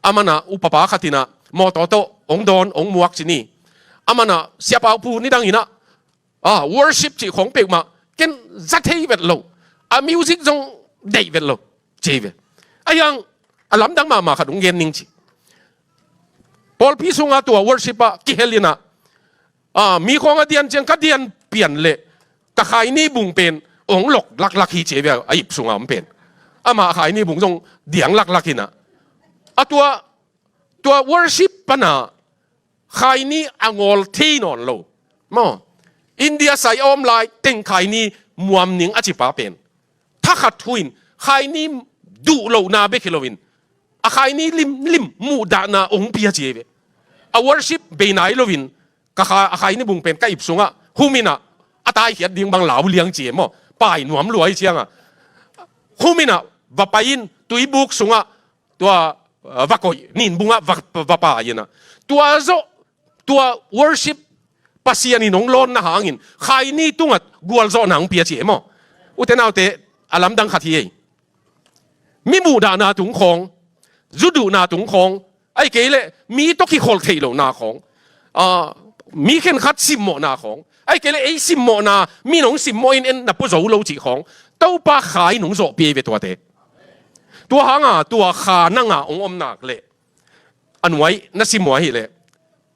Aman ah upapa khat in ah mawtaw tawh hong dawn, hong muak ci ni. Aman ah, Sia Pau Pu nidang in ah, ah, worship cih khawng peuhmah ken za thei vet lo. A music zong deih vet lo, ci ve. Ahi hang a lamdang mahmah khat hong gen ning ci. Pawlpi sungah tua worship ah kihel in ah, ah, mi khawng a dian ciang ka dian pian leh ka khaini bung pen hong lok laklak hi, ci ve, a ip sungah om pen. Amah a khaini bung zong diang laklak in ah, a tua, tua worship pan ah khaini a ngawl thei nawn lo. Maw, India sai a om lai teng khaini muam ning a cipa pen thakhat thu in khaini duh lohna bek hi loin a khaini limlim muhdahna hong pia, ci ve. A worship bei nai loin ka kha, a khaini bung pen ka ip sungah hum in ah, a taikhiat ding bang lau liang ci e maw, pai nuam lua hi ciangah hum in ah va pai in, tuibuk sungah tua, uh, va koih, ninbungah va, va pai in ah, tua zawh, tua worship Pasian in hong lawnna hangin khaini tungah gualzawhna hong pia, ci e maw. Ute naute, a lamdang khat hi ei. Mi muhdahna tung khawng, zu duhna tung khawng, ahih kei leh mi tawh kikholh theih lohna khawng, ah, mi khenkhat simmawhna khawng, ahih kei leh ei simmawhna, mi in hong simmawh in en na pua zo lo cih khawng, Topa Kha in hong zawhpih ei ve tuate. Tua hanga tua Kha nanga hong om nak leh a nuai na simmawh ahih leh,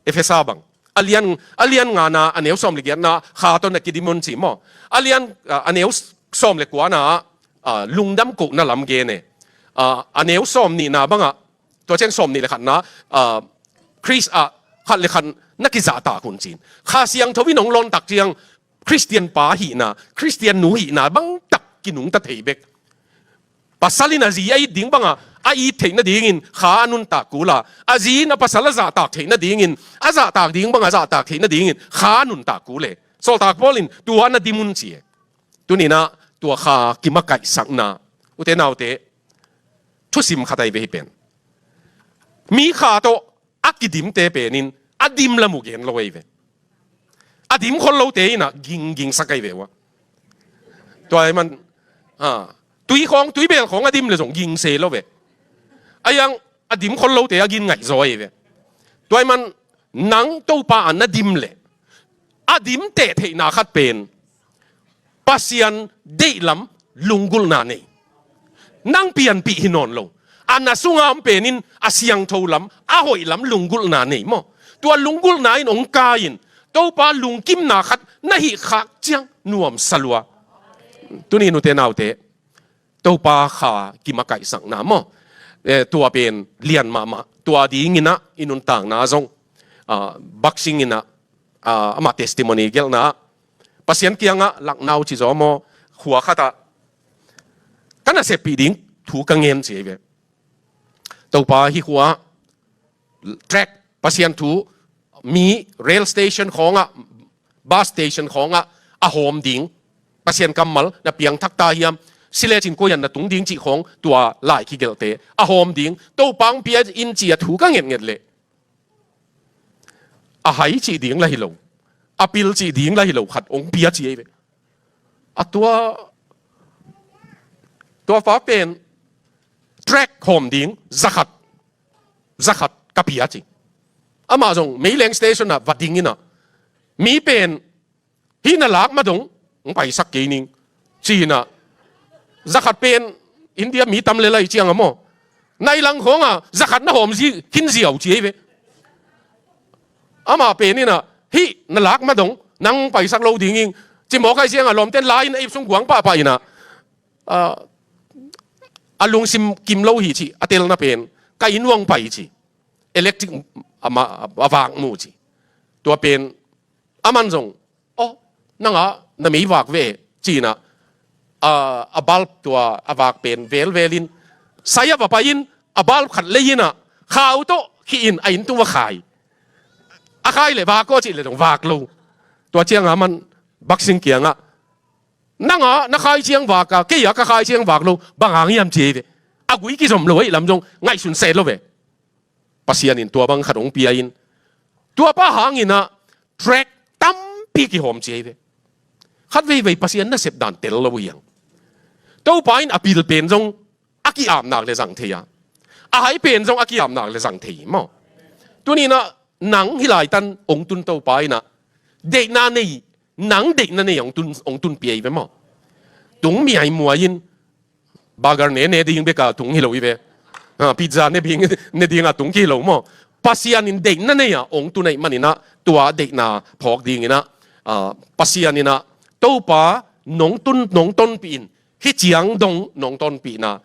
Efesa bang a lian, a lian ngana a neu sawm le giatna Kha tawh na kidim un ci maw. A lian, ah, a neu sawm le kuana ah, ah, lungdam kohna lam gen e. Ah, a neu sawm nihna bangah, tua ciang sawm nih le khatna, ah, Khrist ah khat le khat na kizahtak un ci-in, Kha Siangtho in hong lawn tak ciang Khristian pa hihna, Khristian nu hihna bangtak kinungta thei bek. Pasal in a zi a it ding bangah a it theih nadingin Kha a nuntak kul a, a zi in a pasal a zahtak theih nadingin, a zahtak ding bangah a zahtak theih nadingin Kha a nuntak kul e. Sawltak Paul in tua na dim un ci e. Tuni-in ah tua Kha kimakaihsakna, ute naute, thusim khat ahi ve hi pen. Mi Kha tawh a kidimte pen in a dim lam uh gen lo ahi ve. A dim khol lote in ah ginggingsak ahi ve uh a. Tua ahih man, ah, tui khawng, tuibel khawng a dim leh zong ging se lo ve. Ahi hang a dim khol lote a gin ngaih zaw ahi ve. Tua ahih man nang Topa ah na dim leh a dim teh theihna khat pen Pasian deih lam lunggulhna nei. Nang pianpih hi nawn lo. A na sunga om pen in a siangtho lam, a hoih lam lunggulhna nei maw. Tua lunggulhna in hong kai in Topa lungkimna khat na hih khak ciang nuamsa lua. Tuni-in ute naute, Topa Kha kimakaihsakna maw, eh, tua pen lian mahmah. Tua dingin ah i nuntakna zong, ah, Baksing in ah, ah, amah testimony gelhna ah, Pasian kiangah Lucknow ci zaw maw, khua khatah ka naseppih ding thu ka ngen ci ahi ve. Topa, hih khua-ah tract, Pasian thu, mi rail station khawngah, bus station khawngah a hawm ding, Pasian kammal na piangthak ta hiam, si lecin koi-ah na tung ding cih khawng, tua lai kigelhte a hawm ding Topa hong pia in ci-a thu ka ngetnget leh, a hai cih ding lah hi lo, a pil cih ding lah hi lo khat hong pia ci ahi ve. A tua, tua pa pen tract hawm ding zakhat, zakhat ka pia ci. Amah zong Meileng station ah va ding in ah, mi pen hih na lak ma dong hong paisak kei ning ci-in ah, zakhat pen India mi tam lel ahih ciangah maw, nai lang khawngah zakhat na hawm zi khin ziau ci ahi ve. Amah pen in ah, hih na lak ma dong nang paisak lo ding ing, ci mawk ahih ciangah lawmten la-in a ip sung kuang pahpah in ah, ah, a lungsim kim lo hi ci, a telna pen ka inn uah hong pai ci, electric a ma-, a vak mu ci. Tua pen aman zong, "Aw, nang ah na mei vak ve," ci-in ah, a, a bulb tua a vak pen velvel in, sai ah va pai in, a bulb khat lei in ah, khau tawh khih in a inn tung va khai. A khai leh vak aw cih leh zong vak lo. Tua ciangah aman Baksing kiangah, "Nang ah na khai ciang vak a, kei ah ka khai ciang vak lo, bang hang hiam?" ci ahi ve. A gui kizom lo ahih lam zong ngaihsun se lo ve. Pasian in tua bang khat hong pia in, tua pa hangin ah tract tampi kihawm ci ahi ve. Khat veivei Pasian nasep dan tel lo hi hang. Topa in a pil pen zong a ki-ap nak leh zang thei a, a hai pen zong a ki-ap nak leh zang thei maw. Tuni-in ah nang hih laitan hong tun Topa in ah, deihna nei, nang deihna nei hong tun, hong tunpih ahi ve maw. Tung miaimuai in, burger ne, ne ding bek a tung hi lo hi ve. Ah, pizza ne ding, ne ding a tung kihi lo maw. Pasian in deihna nei a hong tun ahih manin ah, tua deihna phawk dingin ah, ah, Pasian in ah, Topa nong tun, nong tonpih in, hih ciang dong nong tonpihna,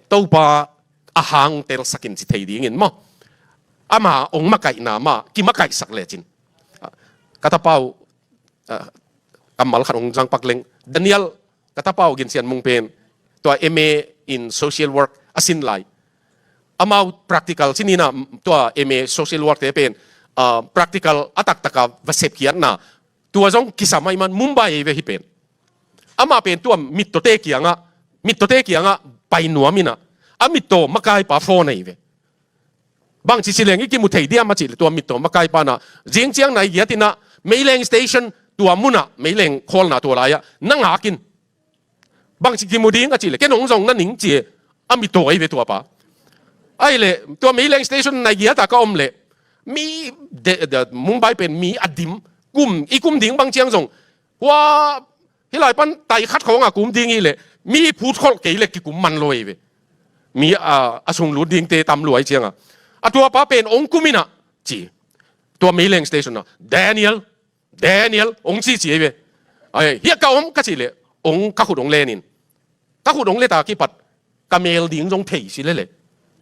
Topa a hang telsak in ci thei dingin maw. Ama hong makaihna mah kimakaihsak lecin. Ah, ka tapa uh, ah, kammal khat hong zangpak leng. Daniel, ka tapa uh Gin Sian Mung pen, tua M A in social work a sin lai. Amau practical sin in ah, tua M A social work te pen, ah, practical a taktak a va sepkhiatna, tua zong kisam ahih man Mumbai ahi ve hih pen. Amah pen tua mittawte kiangah, mittawte kiangah pai nuam in ah, a mittaw makaipa phone ahi ve. Bangci ci leng i kimu thei diam a cih leh, tua mittaw makaipa in ah, zing ciang nai giat in ah, Meileng station tua mun ah, Meileng khawlna tua lai-ah na ngak in. Bangci kimu ding a cih leh, ken hong zong na ning ci e, a mittaw ahi ve tua pa. Ahih leh, tua Meileng station nai giat ah ka om leh, mi, de, de, Mumbai pen mi a dim, kum, i kum ding bang ciang zong, hua, hih lai pan tai khat khawng a kum ding hi leh, mi phut kholh kei leh kikum man lo ahi ve. Mi a, a sung lut dingte tam lua ahih ciang a. A tua pa pen hong kum in ah, ci. Tua Meileng station ah, Daniel, Daniel, hong ci ci ahi ve. Ai, hiah ka om ka cih leh, hong ka khut hong len in. Ka khut hong let a kipat, ka mel ding zong thei ci lel e.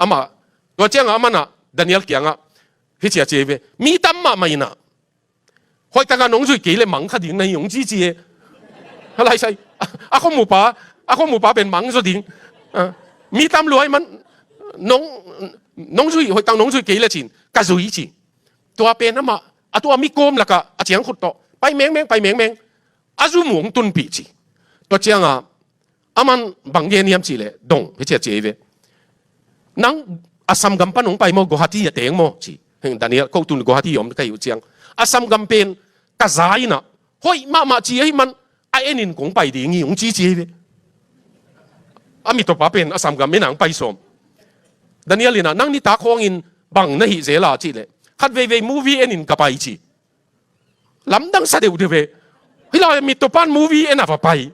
Amah, tua ciang a amah in ah, Daniel kiangah, hih ci a ci ahi ve. Mi tam mahmah in ah, hoih tak a nong zuih kei leh mang kha ding na hi hong ci ci e. Hih lai sai. A, a khuamupa, a khuamupa pen mang zaw ding. Ah, mi tam lua ahih man, nong, nong zuih, hoih tak nong zuih kei leh cin, ka zui ci. Tua pen amah, a tua mi kawm lakah, a ciangkhut tawh, pai mengmeng, pai mengmeng. A zum uh hong tunpih ci. Tua ciang a, aman bang gen hiam cih leh, dong, hih ci a ci ahi ve. Nang Assam gam pan hong pai maw, Guwahati a teng maw, ci. Heng Daniel, ko tun Guwahati om ka hih uh ciang. Assam gam pen, ka za in ah, hoih mahmah ci ahih man, a en in kong pai ding hi, hong ci ci ahi ve. A mittaw pa pen, Assam gam en a hong pai sawm. Daniel in ah, nang nitak khawng in, bang na hih zel a cih leh, khat veivei movie en in ka pai ci. Lamdang sa deuhdeuh ve. Hih lai mittaw pan movie en a va pai.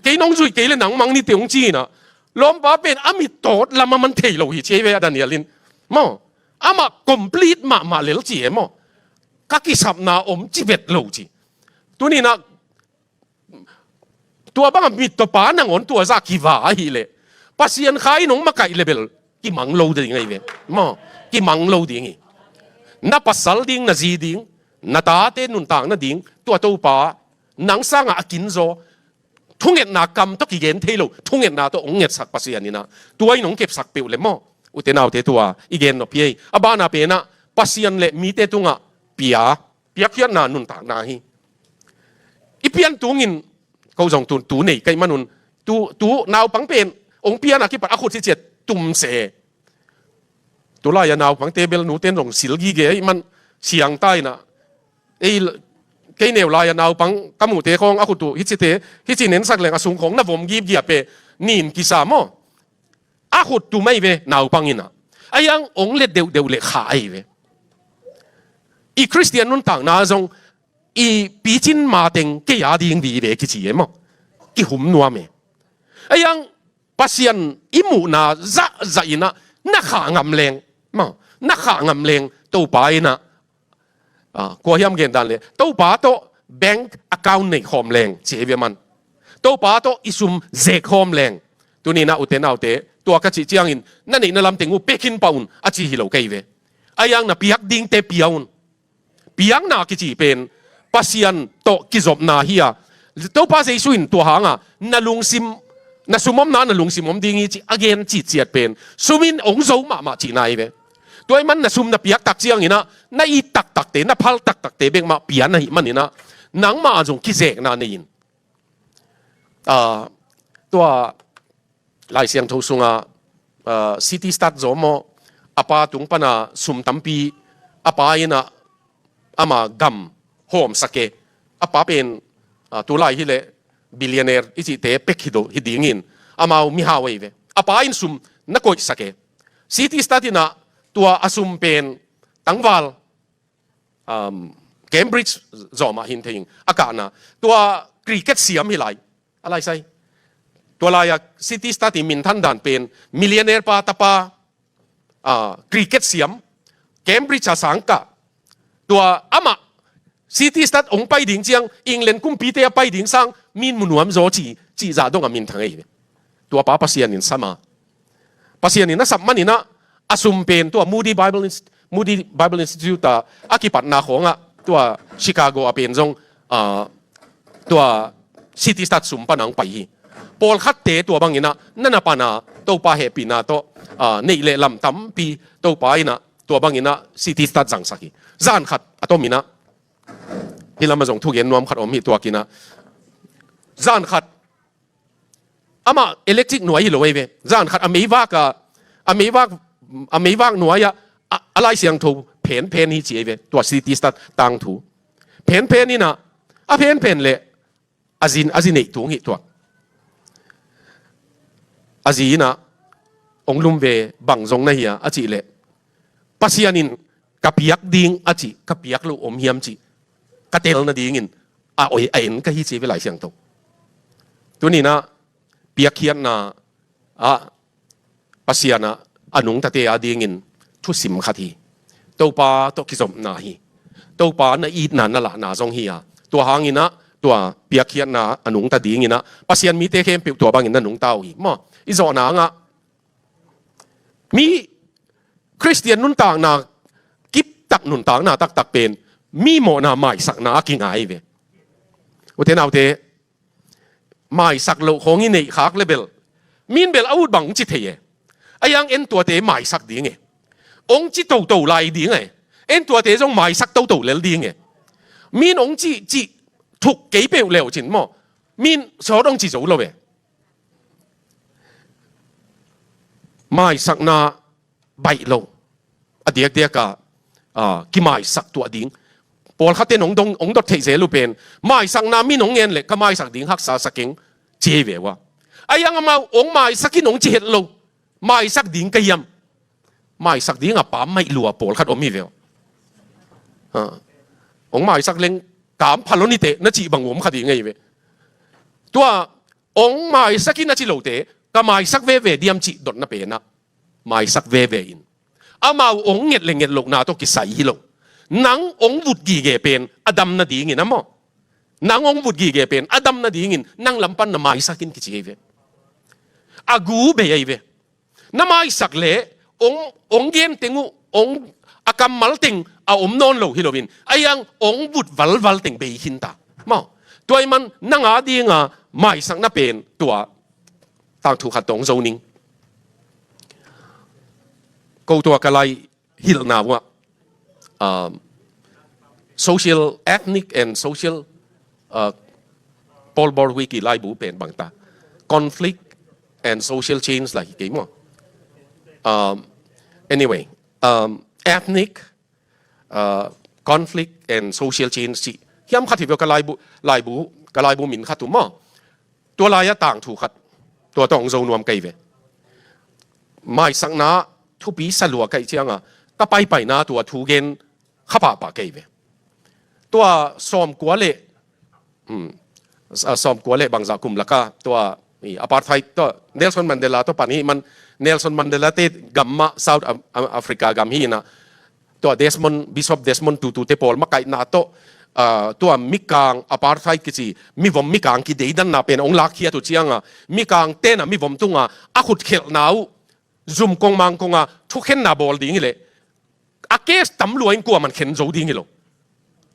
Kei nong zuih kei leh nang mang ni teh hong ci in ah. Lawmpa pen a mittaw lam a man thei lo hi ci ahi ve a Daniel in. Maw. Amah complete mahmah lel ci e maw. Ka kisapna om ci vet lo ci. Tuni in ah, tua bang a mittaw pa nangawn tua zah kiva ahih leh, Pasian kha in hong makaih leh bel kimang lo ding ahi ve. Maw, kimang lo ding hi. Na pasal ding, na zi ding, na tate nuntakna ding, tua Topa, nang sangah a kin zaw, thungetna kam tawh kigen thei lo, thungetna tawh hong ngetsak Pasian in ah, tua in hong kepsak peuh leh maw. Ute naute, tua i gen nop hi ei. A ban a pen ah, Pasian leh mite tungah pia, piakkhiatna nuntakna hi. I pian tungin, ko zong tu, tu nei ka hih man un, tu, tu naupang pen, hong pian a kipat a khut hih ci a tum se. Tu lai a naupangte bel nute in zong sil gige ahih man siang ta in ah. Ei, kei neu lai a naupang ka muhte khawng a khut uh, hih cite, hih ci nensak leng a sung khawng na vom gipgiap e, nin kisa maw. A khut tum ahi ve, naupang in ah. Ahi hang hong let deuhdeuh leh kha ahi ve. I Khristian nuntakna zong, i picin mateng kei a ding vive kici e maw. Kihum nuam e. Ahi hang Pasian i muhna zahzah in ah, na khah ngam leng. Maw, na khah ngam leng, Topa in ah, ah, kua hiam gen dan leh, Topa tawh bank account nei khawm leng, ci hi ve man. Topa tawh i sum zek khawm leng. Tuni in ah ute naute, tua ka cih ciangin, na neihna lam teng uh pia khin pah un, a ci hi lo ka hi ve. Ahi hang na piak dingte pia un. Piakna kici pen, Pasian tawh kizopna hi a. Topa Jesu in tua hang a, na lungsim, na sum omna, na lungsim om ding hi ci a gen citciat pen, sum in hong zo mahmah cihna hi ve. Tua ahih man na sum na piak tak ciangin ah, na it taktakte, na phal taktakte bek mah pia na hih manin ah, nangmah ah zong kizekna nei in. Ah, tua Lai Siangtho sungah, ah, city stud zaw maw, a pa tung pana sum tampi, a pa in ah ama gam hawmsak e. A pa pen, ah, tu lai hi leh billionaire i cihte pek hi do, hi dingin, amau mihau ahi ve. A pa in sum na koihsak e. City stud in ah tua a sum pen tangval, um, Cambridge zawmah hin thei ing, a kahna. Tua cricket siam hi lai, a lai sai. Tua lai-a city stud i minthan dan pen, millionaire pa tapa, ah, cricket siam, Cambridge a sang kah. Tua amah city stud hong pai ding ciang, England kumpite a pai ding sang, min mu nuam zaw ci, cih zah dong a minthang ei. Tua pa Pasian in sam a. Pasian in a sap manin ah, a sum pen tua Moody Bible Inst-, Moody Bible Institute a, a kipatna khawngah, tua Chicago a pen zong, ah, tua city stud sum pana hong pai hi. Pawlkhatte tua bangin ah, na na pana, Topa hehpihna tawh, ah, neih le lam tampi, Topa in ah, tua bangin ah, city stud zangsak hi. Zan khat, a tomin ah, hih lamah zong thugen nuam khat om hi tuakin ah. Zan khat, amah electric nuai hi lo ei ve. Zan khat a meivak a, a meivak, a meivak nuai ah, a, a Lai Siangtho phenphen hi ci ei ve. Tua city stud tangthu. Phenphen in ah, a phenphen leh, a zi, a zi neih tung hi tuak. A zi in ah, hong lum ve, bang zong na hi a, a cih leh, Pasian in ka piak ding a cih, ka piak loh om hiam cih, ka tel nadingin, a oi, a en ka hi ci ei ve Lai Siangtho. Tuni-in ah, piakkhiatna ah, Pasian ah, a nungtate a dingin, thusim khat hi. Topa tawh kizopna hi. Topa na itna na lahna zong hi a. Tua hangin ah, tua piakkhiatna a nungta dingin ah, Pasian mite khempeuh tua bangin na nungta uh hi. Maw, i zawhna hangah, mi Khristian nuntakna, kiptak nuntakna taktak pen, mi mawhna maisakna a kingai ve. Ute naute, maisak loh khawng i neih khak le bel, min bel a ut bang hong ci thei e. A iang en tuate maisak ding e. Hong ci toto lai ding e. En tuate zong maisak toto lel ding e. Min hong ci, ci thuk kei peuh leu cin maw, min sawt hong ci zo lo e. Maisakna baih lo. A diakdiak a, a, kimaisak tuah ding. Pawlkhatte in hong dong, hong dot theih zel uh pen, maisakna min hong ngen leh ka maisak ding haksa sa keng, ci hi ve ua. A iang amau, hong maisak in hong ci het lo. Maisak ding ka hiam? Maisak ding a pammaih lua pawlkhat om hi ve ua. Ha. Hong maisak leng, kam pha lo ni teh, na cih bang om kha ding ahi ve. Tua, hong maisak in a ci lote, ka maisak veve diam cih dotna pen ah, maisak veve in. Amau hong nget le nget lohna tawh kisai hi lo. Nang hong vut gige pen a dam nadingin a maw. Nang hong vut gige pen a dam nadingin nang lam pan na maisak in kici ahi ve. A gu bei ahi ve. Na maisak leh hong, hong gen teng uh, hong, a kammal teng a om nawn lo hi loin, a iang hong vut valval teng bei khin ta. Maw, tua ahih man nang a dinga maisakna pen tua tangthu khat tawh hong zo ning. Ko tua ka laihilhna uh ah, um, social, ethnic and social, uh, Paul Borwick i laibu pen bang ta. Conflict and social change lah hi kei maw. Um, anyway, um, ethnic, uh, conflict and social change cih hiam khat hi ve ka laibu, laibu, ka laibu min khat uh maw. Tua lai-ah tangthu khat, tua tawh hong zo nuam ka hi ve. Maisakna thupi sa lua ka hih ciangah, ka paipaina tua thugen kha pahpah ka hi ve. Tua sawmkua le, hmm, a, sawmkua le bangzah kum lakah, tua, i, apartheid, tua Nelson Mandela tua pan hi man, Nelson Mandela te gam mah South Am-, Am-, Africa gam hi inah, tua Desmond, Bishop Desmond Tutu te pawl makaihna tawh, ah, tua mikang apartheid kici, mivom mikang kideidanna pen hong lakkhiat uh cianga, mikang tenah mivom tunga a khutkhelhna uh, zum kongmang konga thukhenna bawl ding hileh, a case tam lua in kuaman khen zo ding hi lo.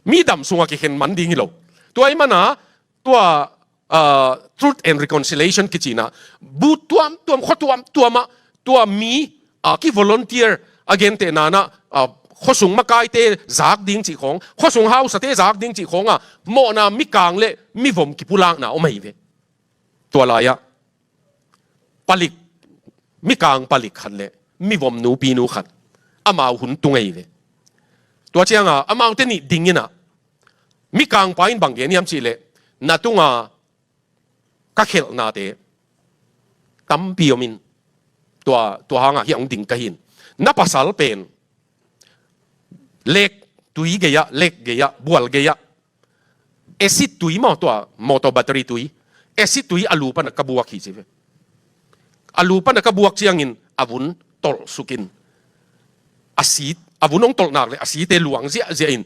Mi dam sunga kikhen man ding hi lo. Tua ahih mana, tua, ah, Truth and Reconciliation kicina, bu tuamtuam, khua tuamtuamah, tua mi, ah, ki volunteer a gentehna nah, ah, khuasung makaite zak ding cih khawng, khuasung hausate zak ding cih khawnga, mawhna mikang le mivom kipulakna om ahi ve. Tua lai-ah palik, mikang palik khat le mivom nupinu khat, amau hun tung ahi ve. Tua cianga amaute nih dinginah, mikangpa in bang gen hiam cihleh, na tunga ka khelhnate tampi omin, tua, tua hangah hiah hong ding ka hin. Na pasal pen Lek tui gei-ah, lek gei-ah, bual gei-ah, acid tui maw, tua motor battery tui, acid tui a lu pana ka buak hi ci ve. A lu pana ka buak ciangin a vun tolh sukin, a si, a vun hong tolh nak le a site luang ziahziah in,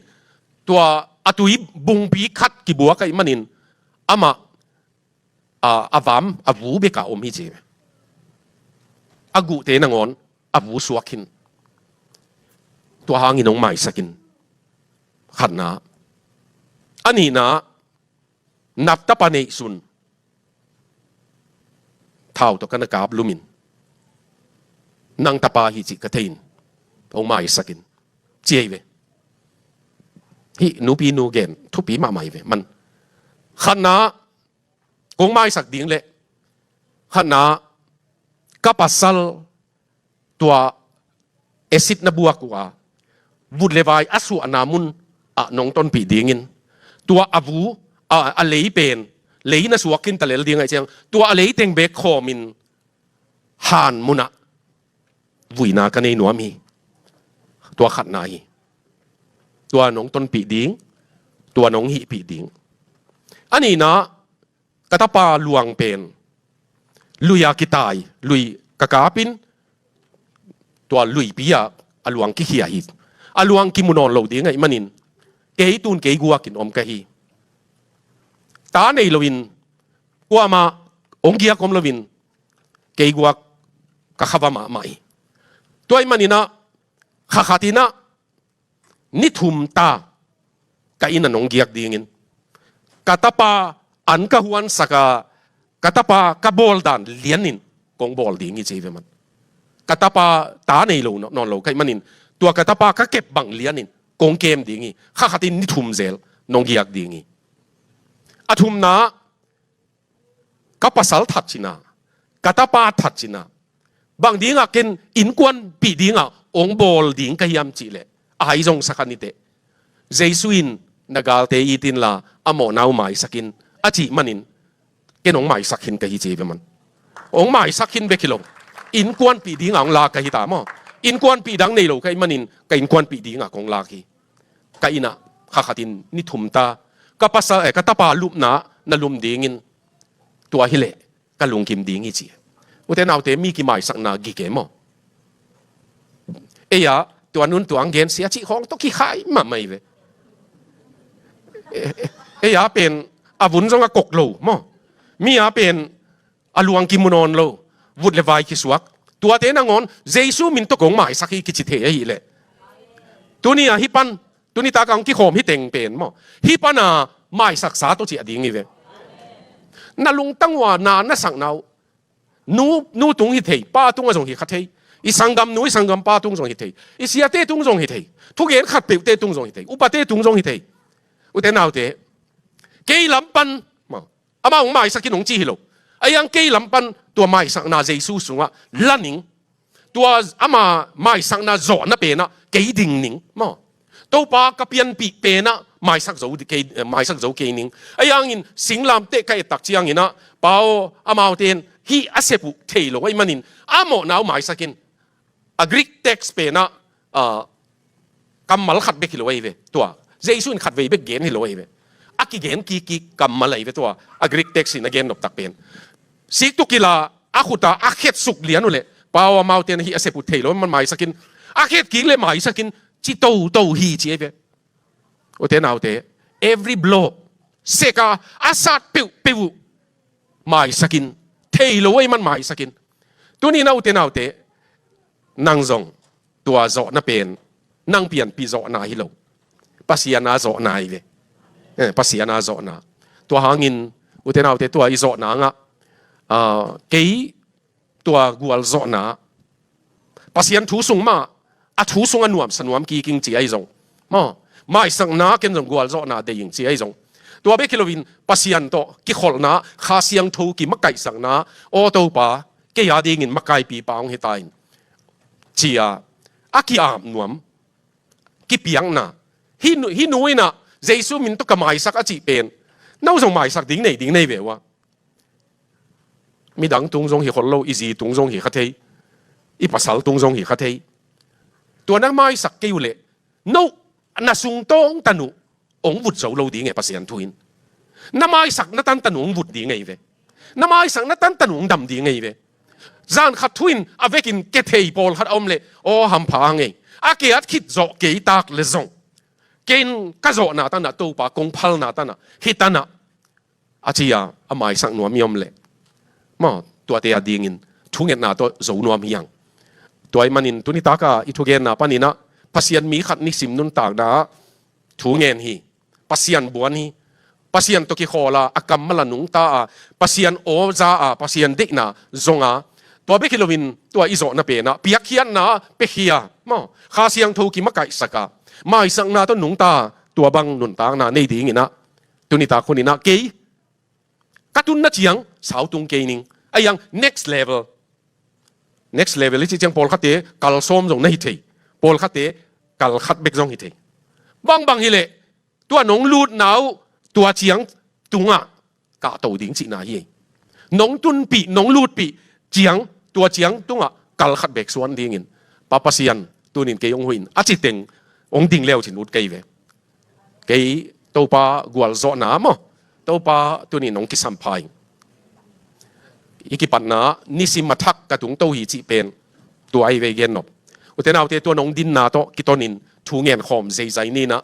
tua a tui bungpi khat kibuak ahih manin amah, a, a vam, a vu beka om hi ci ve. A guhte nangawn a vu suak khin. Tua hangin hong maisak in. Khatna. A nihna, nap tapa neihsun. Thau tawh ka na kap lumin, nang tapa hi cih ka thei in, hong maisak in, ci ahi ve. Hih nupi nu gen thupi mahmah hi ve. Man, khatna, kong maisak ding leh, khatna, ka pasal tua acid na buak uh a, vut le vai a suahna mun ah nong tonpih dingin, tua a vu, a, a lei pen, lei na suak khin ta lel ding ahih ciang, tua a lei teng bek khawmin han munah vuina ka nei nuam hi. Tua khatna hi. Tua nong tonpih ding, tua nong hihpih ding. A nihna, ka tapa luang pen lui-a kitai, lui ka kapin, tua luipi-ah a luang kikhia hi. A luang kimu nawn lo ding ahih manin, kei tun kei guakin om ka hi. Ta nei loin, kuamah hong giak om loin, kei guak ka kha va mahmah hi. Tua ahih maninah, kha khatinah, ni thum ta ka inn ah nong giak dingin, ka tapa an ka huansak a, ka tapa ka bawl dan lianin kong bawl ding hi ci hi ve man. Ka tapa ta nei lo nawn lo ka hih manin, tua ka tapa ka kep bang lianin kong kem ding hi. Kha khatin ni thum zel nong giak ding hi. A thumna, ka pasal that cina, ka tapa that cina, bang dingah ken innkuanpih dingah hong bawl ding ka hiam cihleh, a hai zong sakhan hi teh. Jesu in, na galte it inla a mawhna uh maisak in, a cih manin, ken hong maisak khin ka hi ci hi ve man. Hong maisak khin bek hi lo. Innkuanpih dingah hong lak ka hi ta maw. Innkuanpih dang nei lo ka hih manin, ka innkuanpih dingah kong lak hi. Ka inn ah kha khatin ni thum ta, ka pasal, eh, ka tapa lupna na lum dingin, tua hileh ka lungkim ding hi ci. Ute naute, mi kimaisakna gige maw. Ei-a, tua nun tua ang gen sia cih khawng tawh kikhai mahmah hi ve. Ei-a pen a vun zong a kok lo maw. Mi-a pen a luang kimu nawn lo, vut le vai kisuak. Tuate nangawn Jesu min tawh kong maisak hi kici thei ahihleh, tuni-a hih pan, tuni taka hong kikhawm hi teng pen maw, hih pana maisaksa tawh ciah ding hi ve. Na lungtang uh a na na sakna uh, nu, nu tung hi thei, pa tungah zong hi kha thei. I sanggamnu, i sanggampa tung zong hi thei. I siate tung zong hi thei. Thugen khat peuhte tung zong hi thei. Upate tung zong hi thei. Ute naute, kei lam pan maw, amah hong maisak in hong ci hi lo. A iang kei lam pan tua maisakna Jesu sungah la ning. Tua ama maisakna zawhna penah kei ding ning maw. Topa ka pianpih penah maisak zo kei, maisak zo kei ning. A iangin singlamteh ka ettak cianginah, Pa aw, amaute in hih a sep uh thei lo ahih manin, a mawhna uh maisak in. A Greek text penah, ah, kammal khat bek hi lo ahi ve. Tua Jesu in khatvei bek gen hi lo ahi ve. A kigen kikkik kammal ahi ve tua, a Greek text in a gen noptak pen. Sik tuk kila, a khuta a khetsuk lian uhleh, Pa aw, amaute in hih a sep uh thei lo ahih man maisak in, a khetkik le maisak in, ci toto hi ci ahi ve. Ute naute, every blow, seka a sat peuhpeuh uh maisak in, thei lo ahih man maisak in. Tuni-in ah ute naute, nang zong tua zawhna pen nang pianpih zawhna hi lo. Pasian a zawhna hi ve. Eh, Pasian a zawhna. Tua hangin ute naute, tua i zawhna ngah, ah, kei tua gualzawhna, Pasian thu sung mah, a thu sung a nuamsa nuam kiking ci ahi zong maw, maisakna ken zong gualzawhna dei ing ci ahi zong, tua bek hi loin Pasian tawh kikholhna, Kha Siangtho kimakaihsakna, aw Topa, kei a dingin makaipipa hong hi ta in, ci-a a ki-ap nuam, kipiakna. Hih nu, hih nu in ah Jesu min tawh ka maisak a cih pen, no zong maisak ding nei ding nei ve uh a. Midang tung zong hi khol lo, i zi tung zong hi kha thei, i pasal tung zong hi kha thei. Tua na maisak kei uhleh, no, na sung tawng tan uh hong vut zo lo ding e, Pasian thu in. Na maisak na tan tan uh hong vut ding e ve. Na maisak na tan tan uh hong dam ding e ve. Zan khat thu in a vekin kithei pawlkhat a om leh, aw, hampha hang e. A kiat khit zawh kei tak leh zong, kei in ka zawhna tan ah, Topa kong phalna tan ah, hih tan ah, a ci a, a maisak nuam i om leh, maw, tuate a dingin thungetna tawh zo nuam hi hang. Tua ahih manin tuni tak a i thugenna panin ah, Pasian mi khat nisim nuntakna ah thu ngen hi. Pasian buan hi. Pasian tawh kikhawl a, a kammal a nungta a, Pasian aw za a, Pasian deihna zong a, tua bek hi loin tua i zawhna pen ah piakkhiatna ah piakhia, maw, Kha Siangtho kimakaihsak a, maisakna tawh nungta, tua bang nuntakna nei dingin ah, tuni tak hunin ah kei ka tunna ciang sau tung kei ning. Ahi hang next level. Next level i cih ciang pawlkhatte kal sawm zong na hi thei. Pawlkhatte kal khat bek zong hi thei. Bangbang hi leh, tua nong lutna uh tua ciang tungah kahto ding cihna hi. Nong tunpih, nong lutpih ciang, tua ciang tungah kal khat bek suan dingin Pa Pasian tunin kei hong huh in, a ci teng hong ding le uh cin ut kei ve. Kei Topa gualzawhna maw, Topa tunin hong kisampha ing. I kipatna ah nisim a thak ka tungto hi cih pen tua ahi ve i gen nop. Ute naute, tua nong dinna tawh kitonin thu ngen khawm zeizai ni in ah,